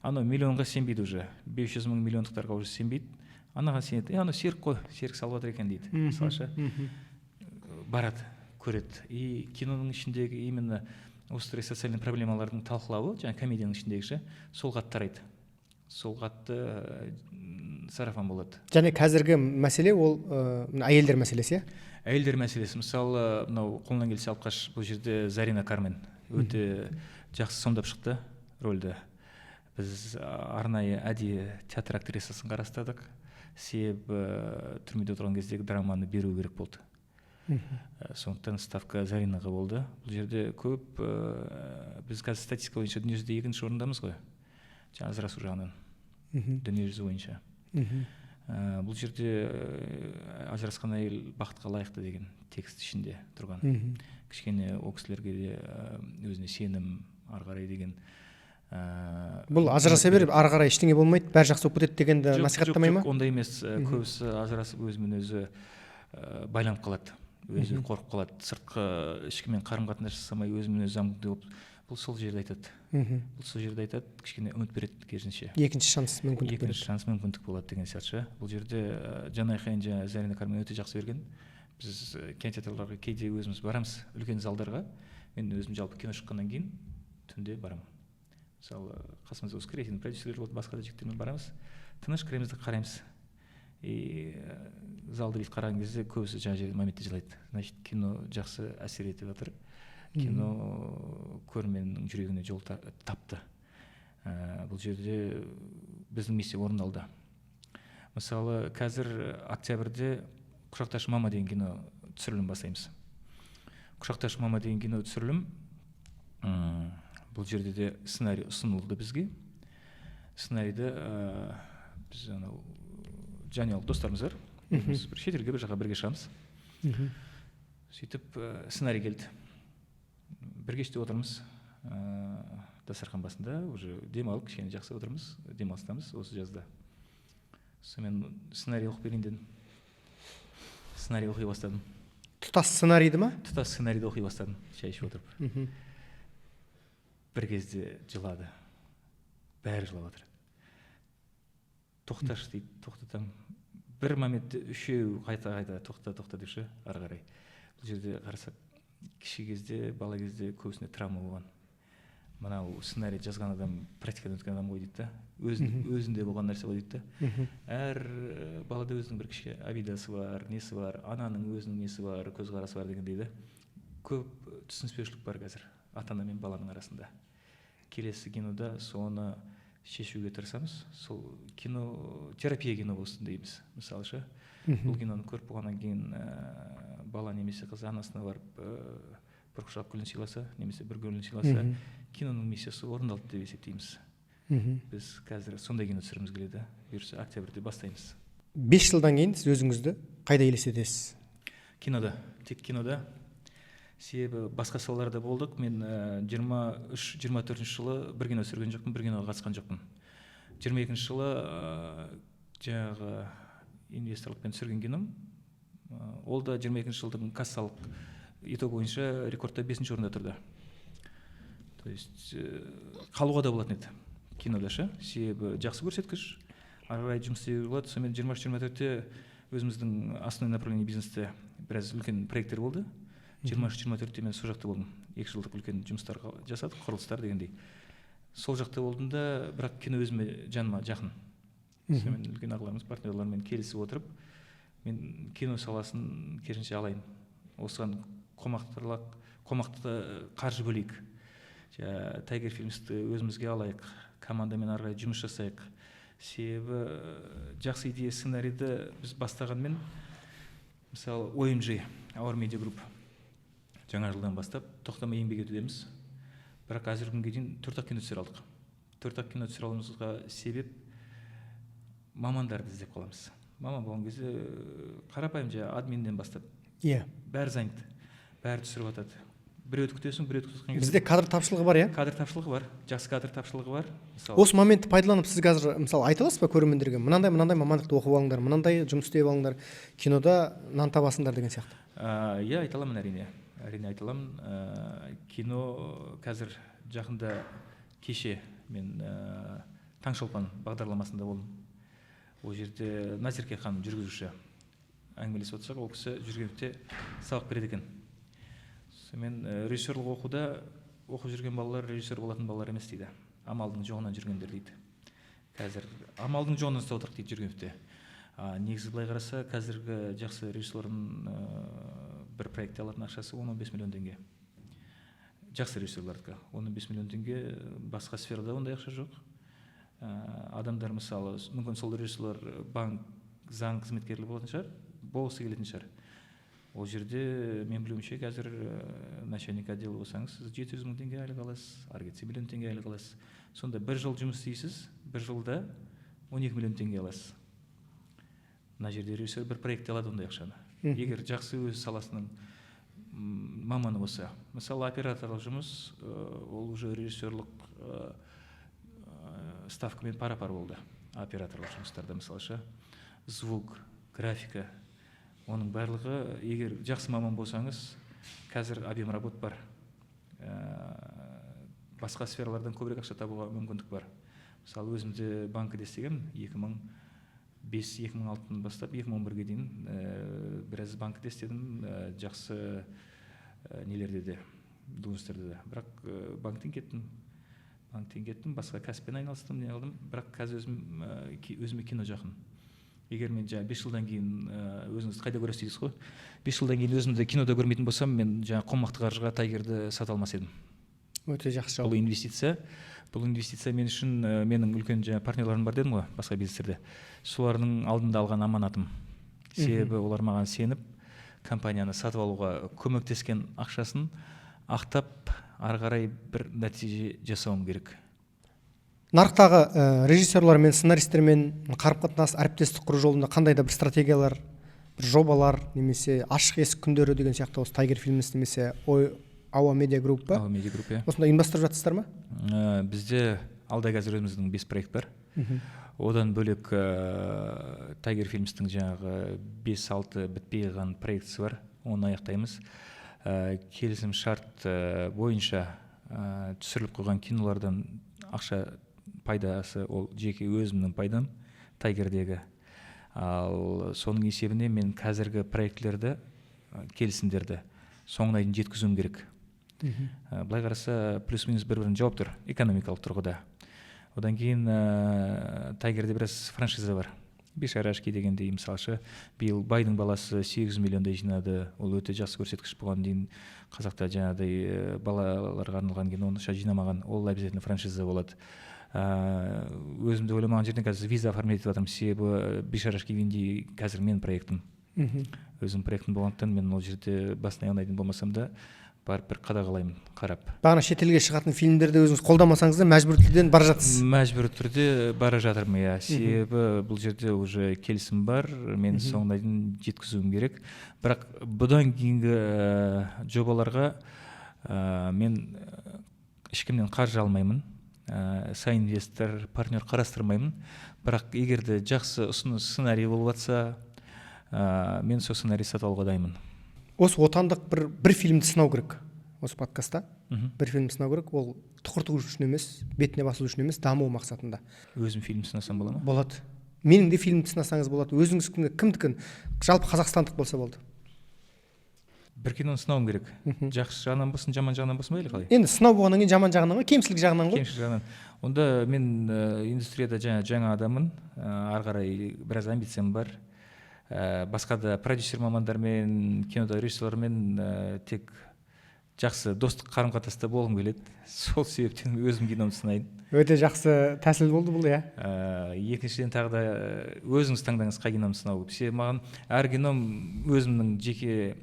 Анау миллионға сенбейді уже, 500 мың миллиондықтарға уже сенбейді. Анаған сенеді. Анау Серік қой, Серік салып жатыр екен дейді. Мысалы ше, барады, көреді. И киноның ішіндегі именно острый социальный проблемалардың талқылауы, жаңа комедияның ішіндегі ше, сол қатты тарайды. Сол қатты сарафан болады. Және қазіргі мәселе ол әйелдер мәселесі, иә? Әйелдер мәселесі. Мысалы, мынау қолынан келсе алып қаш, бұл жерде Зарина Кармен өте жақсы сомдап шықты рөлді. Біз арнайы әдейі театр актрисасын қарастырдық. Себебі түрмеде отырған кездегі драманы беру керек болды. Сондықтан ставка Заринаға болды. Бұл жерде көп, біз қазір статистика бойынша дүниежүзінде екінші орындамыз ғой. Жаңа ажырасу жағынан. Дүниежүзі бойынша. Бұл жерде ажырасқан әйел бақытқа лайықты деген текст ішінде тұрған. Кішкене ол кісілерге де өзіне сенім ары қарай деген. Бұл ажыраса беріп ары қарай ештеңе болмайды, бәрі жақсы болып кетеді дегенді насихаттамай ма? Жоқ, ондай емес. Көбісі ажырасып өзімен өзі байланып қалады, өзі қорқып қалады, сыртқы ешкіммен қарым-қатынас жасамай өзімен өзі замкнутый болып. Бұл сол жерде айтады. Бұл сол жерде айтады, кішкене үміт береді керісінше. Екінші шанс мүмкіндік береді. Екінші шанс мүмкіндік болады деген сияқты ше. Бұл жерде Жанайқайын және Зарина Кармен өте жақсы берген. Біз кинотеатрларға кейде өзіміз барамыз, үлкен залдарға. Мен өзім жалпы кино шыққаннан кейін түнде барамын. Мысалы, қасымызда осы креативный продюсерлер болды, басқа да жігіттермен барамыз. Тыныш кіреміз де қараймыз. И залды бүйтіп қараған кезде көбісі жаңа жерде моментте жылайды. Значит, кино жақсы әсер етіп жатыр. Кино көрерменнің жүрегіне жол тапты. Бұл жерде біздің миссия орындалды. Мысалы, қазір октябрьде Құшақташы мама деген кино түсірілім бастаймыз. Құшақташы мама деген кино түсірілім, бұл жерде де сценарий ұсынылды бізге. Сценарийді біз анау жанұялық достарымыз бар. Біз бір шетелге бір жаққа бірге шығамыз. Сөйтіп сценарий келді. Бір кеште отырмыз, дастархан басында, уже демалып, кішкене жақсы отырмыз, демалыстамыз осы жазда. Сонымен сценарий оқып берейін дедім. Сценарий оқи бастадым. Тұтас сценарийді ма? Тұтас сценарийді оқи бастадым, шай ішіп отырып. Бір кезде жылады. Бәрі жылап отыр. Тоқташы дейді, тоқтатам. Бір моментте үшеу қайта-қайта тоқта, тоқта деп ше, ары қарай. Бұл жерде қарасақ, кіші кезде, бала кезде көбісіне травма болған. Мынау сценарий жазған адам практикадан өткен адам ғой дейді да. Өзінде болған нәрсе ғой дейді да. Әр балада өзінің бір кіші обидасы бар, несі бар, ананың өзінің несі бар, көзқарасы бар дегендей да. Көп түсініспеушілік бар қазір ата-ана мен баланың арасында. Келесі кинода соны шешуге тырысамыз. Сол кино терапия кино болсын дейміз. Мысалы ше, бұл киноны көріп болғаннан кейін бала немесе қыз анасына барып бір құшақ гүлін сыйласа немесе бір гүлін сыйласа, киноның миссиясы орындалды деп есептейміз. Біз қазір сондай кино түсіргіміз келеді. Бұйырса, октябрьде бастаймыз. 5 жылдан кейін сіз өзіңізді қайда елестетесіз? Кинода, тек кинода. Себебі басқа салаларда болдық. Мен 23-24 жылы бір кино түсірген жоқпын, бір киноға қатысқан жоқпын. 22-жылы жаңағы инвесторлықпен түсірген кином, ол да 22-жылдың кассалық итог бойынша рекордта бесінші орында тұрды. То есть қалуға да болатын еді кинода ше, себебі жақсы көрсеткіш, ары қарай жұмыс істеуге болады. Сонымен 23-24-те өзіміздің основной направление бизнесте біраз үлкен проекттер болды. 23-24-те мен сол жақта болдым. 2 жылдық үлкен жұмыстар жасадық, құрылыстар дегендей. Сол жақта болдым да, бірақ кино өзіме, жаныма жақын. Сонымен үлкен ағаларымыз, партнерлармен келісіп отырып, мен кино саласын керісінше алайын, осыған қомақты қаржы бөлейік, жаңағы Тайгер Филмсті өзімізге алайық, командамен ары қарай жұмыс жасайық. Себебі жақсы идея, сценарийді біз бастағанмен, мысалы, OMG, Our Media Group, жаңа жылдан бастап тоқтамай еңбек етудеміз, бірақ қазіргі күнге дейін төрт ақ кино түсіре алдық. Төрт ақ кино түсіре алуымызға себеп – мамандарды іздеп қаламыз. Маман болған кезде қарапайым жаңағы админнен бастап бәрі занят, бәрі түсіріп жатады. Біреуді күтесің, біреуді күтіп Бізде кадр тапшылығы бар, иә? Кадр тапшылығы бар, жақсы кадр тапшылығы бар, мысалы. Осы моментті пайдаланып, сіз қазір, мысалы, айта аласыз ба көрермендерге: мынандай, мынандай мамандықты оқып алыңдар, мынандай жұмыс істеп алыңдар, кинода нан табасыңдар деген сияқты? Иә, айта аламын, әрине, әрине, айта аламын. Кино қазір, жақында, кеше мен «Таңшолпан» бағдарламасында болдым. Ол жерде Назерке ханым жүргізуші, әңгімелесіп отырсақ, ол кісі Жүргеновте сабақ береді екен. Сонымен режиссерлық оқуда оқып жүрген балалар режиссер болатын балалар емес дейді, амалдың жоғынан жүргендер дейді. Қазір амалдың жоғынан ұстап отырық дейді Жүргеновте. А негізі былай қараса, қазіргі жақсы режиссерлардың бір проектте алатын ақшасы 10-15 миллион теңге. Жақсы режиссерлардікі 10-15 миллион теңге. Басқа сферада ондай ақша жоқ. Адамдар, мысалы, мүмкін, сол режиссерлар банк, заң қызметкерлері болатын шығар, болғысы келетін шығар. Ол жерде, мен білуімше, қазір начальник отдела болсаңыз, сіз 700 000 теңге айлық аласыз, ары кетсе миллион теңге айлық аласыз. Сонда бір жыл жұмыс істейсіз, бір жылда 12 миллион теңге аласыз. Мына жерде режиссер бір проектте алады ондай ақшаны, егер жақсы өз саласының маманы болса. Мысалы, операторлық жұмыс ол уже режиссерлық ставкамен пара пар болды операторлық жұмыстарда. Мысалы ше, звук, графика, оның барлығы, егер жақсы маман болсаңыз, қазір объем работ бар, басқа сфералардан көбірек ақша табуға мүмкіндік бар. Мысалы, өзім де банкіде істегенмін 2005, 2006-дан бастап 2011-ге дейін біраз банкіде істедім, жақсы нелерде де, должностьтарда да. Бірақ банктен кеттім, банктен кеттім, басқа кәсіппен айналыстым, не қылдым. Бірақ қазір өзім өзіме кино жақын. Егер мен жаңағы 5 жылдан кейін өзіңізді қайда көресіз дейсіз ғой, 5 жылдан кейін өзімді кинода көрмейтін болсам, мен жаңағы қомақты қаржыға Тайгерді сата алмас едім. Өте жақсы жауап. Бұл инвестиция, бұл инвестиция мен үшін, менің үлкен жаңағы партнерларым бар дедім ғой басқа бизнестерде, солардың алдында алған аманатым. Себебі олар маған сеніп, компанияны сатып алуға көмектескен ақшасын ақтап, ары қарай бір нәтиже жасауым керек. Нарықтағы режиссерлармен, сценаристермен қарым қатынас, әріптестік құру жолында қандай да бір стратегиялар, бір жобалар немесе ашық есік күндері деген сияқты осы Тайгер Филмс немесе ой Ауа Медиа Групп па? Ауа Медиа Групп, иә. Осындай ұйымдастырып жатырсыздар ма? Бізде алда қазір өзіміздің бес проект бар. Одан бөлек Тайгер Филмстің жаңағы бес алты бітпей қалған проектісі бар, оны аяқтаймыз. Келісім шарт бойынша түсіріліп қойған кинолардан ақша пайдасы, ол жеке өзімнің пайдам Тайгердегі. Ал соның есебіне мен қазіргі проектілерді, келісімдерді соңына дейін жеткізуім керек. Былай қараса, плюс минус бір бірін жауып тұр экономикалық тұрғыда. Одан кейін Тайгерде біраз франшиза бар. Бишарашки дегендей, мысалшы, биыл «Байдың баласы» 800 миллиондай жинады. Ол өте жақсы көрсеткіш. Бұған дейін қазақта жаңағыдай балаларға арналған кино онша жинамаған. Ол обязательно франшиза болады. Өзім де ойламаған жерден қазір виза оформлять етіп жатырмын, себебі «Бишарашки» дегендей қазір менің проектім, өзімнің проектім болғандықтан, мен ол жерде басын аяғына дейін болмасам да, барып бір қадағалаймын, қарап. Бағана шетелге шығатын фильмдерді өзіңіз қолдамасаңыз да, мәжбүрлі түрден бара жатсыз. Мәжбүрлі түрде бара жатырмын, иә, себебі бұл жерде уже келісім бар, мен соңына дейін жеткізуім керек. Бірақ бұдан кейінгі жобаларға мен ешкімнен қаржы алмаймын, соинвестор, партнер қарастырмаймын. Бірақ егер де жақсы ұсыныс, сценарий болып жатса, мен сол сценарий сатып алуға дайынмын. Осы отандық бір фильмді сынау керек осы подкастта. Бір фильм сынау керек. Ол тұқырту үшін емес, бетіне басу үшін емес, даму мақсатында. Өзім фильм сынасам бола ма? Болады. Менің де фильмді сынасаңыз болады, өзіңіздікін, кімдікін, жалпы қазақстандық болса болды. Бір киноны сынауым керек. Жақсы жағынан болсын, жаман жағынан болсын ба или қалай? Енді сынау болғаннан кейін жаман жағынан ғой, кемшілік жағынан ғой. Кемшілік жағынан. Онда мен индустрияда жаңа адаммын, ары қарай біраз амбициям бар, басқа да продюсер мамандармен, кинода режиссерлармен тек жақсы достық қарым қатынаста болғым келеді. Сол себептен өзім киномды сынайын. Өте жақсы тәсіл болды бұл, иә. Екіншіден, тағы да өзіңіз таңдаңыз қай киномды сынау. Себебі маған әр кином өзімнің жеке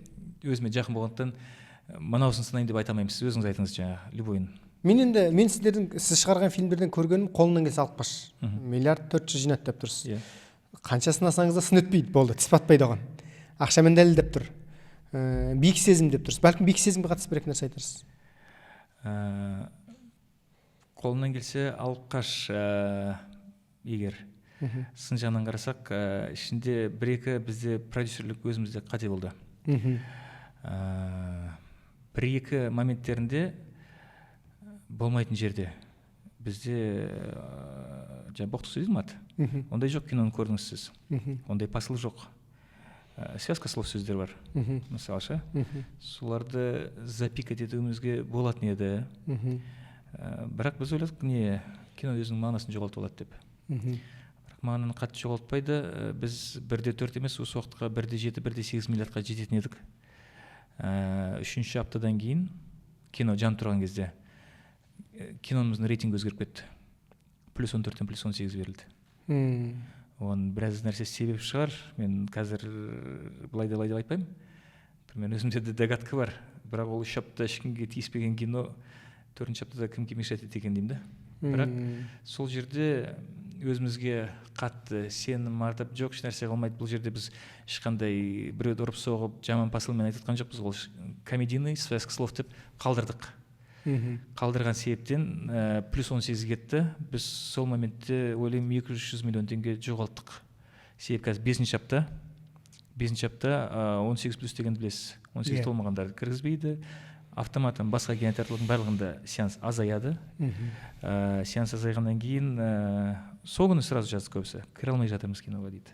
өзіме жақын болғандықтан, мынаусын сынайын деп айта алмаймын. Сіз өзіңіз айтыңыз жаңағы любойын. Мен енді, мен сіздердің, сіз шығарған фильмдерден көргенім, «Қолыңнан келсе алып қаш» 1,4 миллиард жинады деп тұрсыз. Иә. Қанша сынасаңыз да, сын өтпейді, болды, тіс батпайды оған, ақшамен дәлелдеп тұр. «Биік сезім» деп тұрсыз. Бәлкім, «Биік сезімге» қатысты бір екі нәрсе айтарсыз. «Қолынан келсе алып қаш», егер сын жағынан қарасақ, ішінде бір екі бізде продюсерлік өзімізде қате болды. Бір екі моменттерінде, болмайтын жерде бізде жаңа боқтық сөз аты, ондай жоқ киноны көрдіңіз сіз, ондай посыл жоқ, связка слов сөздер бар, мысалы ше, соларды запикать етуімізге болатын еді. Бірақ біз ойладық, не кино өзінің мағынасын жоғалтып алады деп. Бірақ мағынаны қатты жоғалтпайды. Біз 1,4 емес, осы уақытқа 1,7, 1,8 миллиардқа жететін едік. Үшінші аптадан кейін, кино жанып тұрған кезде, киномыздың рейтингі өзгеріп кетті, +14-тен +18 берілді. Оған біраз нәрсе себеп шығар. Мен қазір былай да, былай деп айтпаймын, примерно өзімде де догадка бар. Бірақ ол 3 апта ешкімге тиіспеген кино төртінші аптада кімге мешать етеді екен деймін да. Бірақ сол жерде өзімізге қатты сенім артып, жоқ, ешнәрсе қылмайды. Бұл жерде біз ешқандай біреуді ұрып соғып, жаман посылмен айтып жатқан жоқпыз, ол комедийный, связка слов деп қалдырдық. Қалдырған себептен +18 кетті. Біз сол моментте, ойлаймын, 200 миллион теңге жоғалттық. Себебі қазір бесінші апта, бесінші апта, 18+ дегенді білесіз, 18 толмағандарды кіргізбейді автоматом. Басқа кинотеатрлардың барлығында сеанс азаяды. Сеанс азайғаннан кейін сол күні сразу жазды көбісі: «Кіре алмай жатырмыз киноға», — дейді.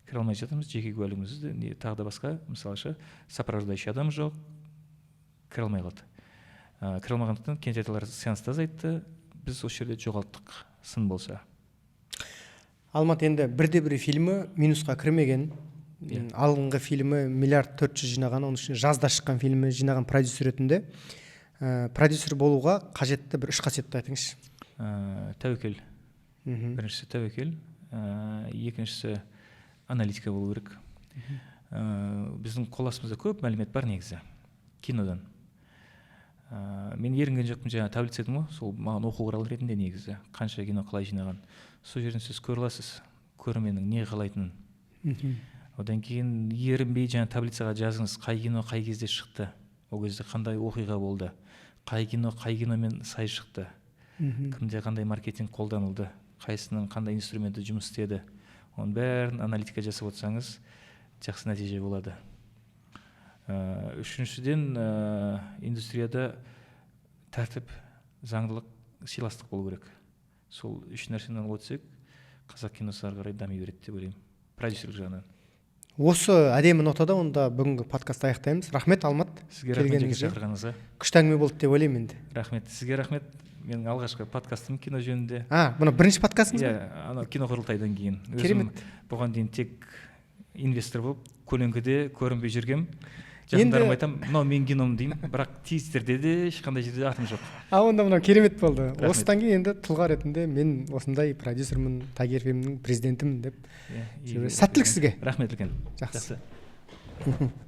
«Кіре алмай жатырмыз, жеке куәлігімізді не, тағы да басқа, мысалы ше, сопровождающий адам жоқ», кіре алмай қалды. Кіре алмағандықтан кинотеатрлар сеансты азайтты, біз осы жерде жоғалттық, сын болса. Алмат, енді бірде бір фильмі минусқа кірмеген. Алдыңғы фильмі 1,4 миллиард жинаған, оның ішінде жазда шыққан фильмі жинаған продюсер ретінде, продюсер болуға қажетті бір үш қасиетті айтыңызшы. Тәуекел. Біріншісі — тәуекел, екіншісі — аналитика болу керек. Біздің қол астымызда көп мәлімет бар негізі кинодан. Мен ерінген жоқпын, жаңа таблица едім ғой, сол маған оқу құралы ретінде негізі, қанша кино қалай жинаған, сол жерден сіз көре аласыз көрерменнің не қалайтынын. Одан кейін ерінбей жаңа таблицаға жазыңыз: қай кино қай кезде шықты, ол кезде қандай оқиға болды, қай кино қай киномен сай шықты, кімде қандай маркетинг қолданылды, қайсының қандай инструменті жұмыс істеді. Оның бәрін аналитика жасап отырсаңыз, жақсы нәтиже болады. Үшіншіден, индустрияда тәртіп, заңдылық, сыйластық болу керек. Сол үш нәрсені алып өтсек, қазақ киносы ары қарай дами береді деп ойлаймын, продюсерлік жағынан. Осы әдемі нотада онда бүгінгі подкастты аяқтаймыз. Рахмет, Алмат. Сізге рахмет, жеке келгеніңізге. шақырғаныңызға. Күшті әңгіме болды деп ойлаймын енді. Рахмет, сізге рахмет. Менің алғашқы подкастым кино жөнінде. А, мына бірінші подкастыңыз Иә, ба? Анау кино құрылтайдан кейін. Өзім Керемет. бұған дейін тек инвестор болып, көлеңкеде көрінбей жүргем. Жақындарыма айтамын, мынау менің кином деймін, бірақ тизерде де, ешқандай жерде атым жоқ. А, онда мынау керемет болды. Рахмет. Осыдан кейін енді тұлға ретінде мен осындай продюсермін, Тайгер Фильмнің президентімін деп. Иә. Сәттілік сізге. Рахмет үлкен. Жақсы. Жақсы.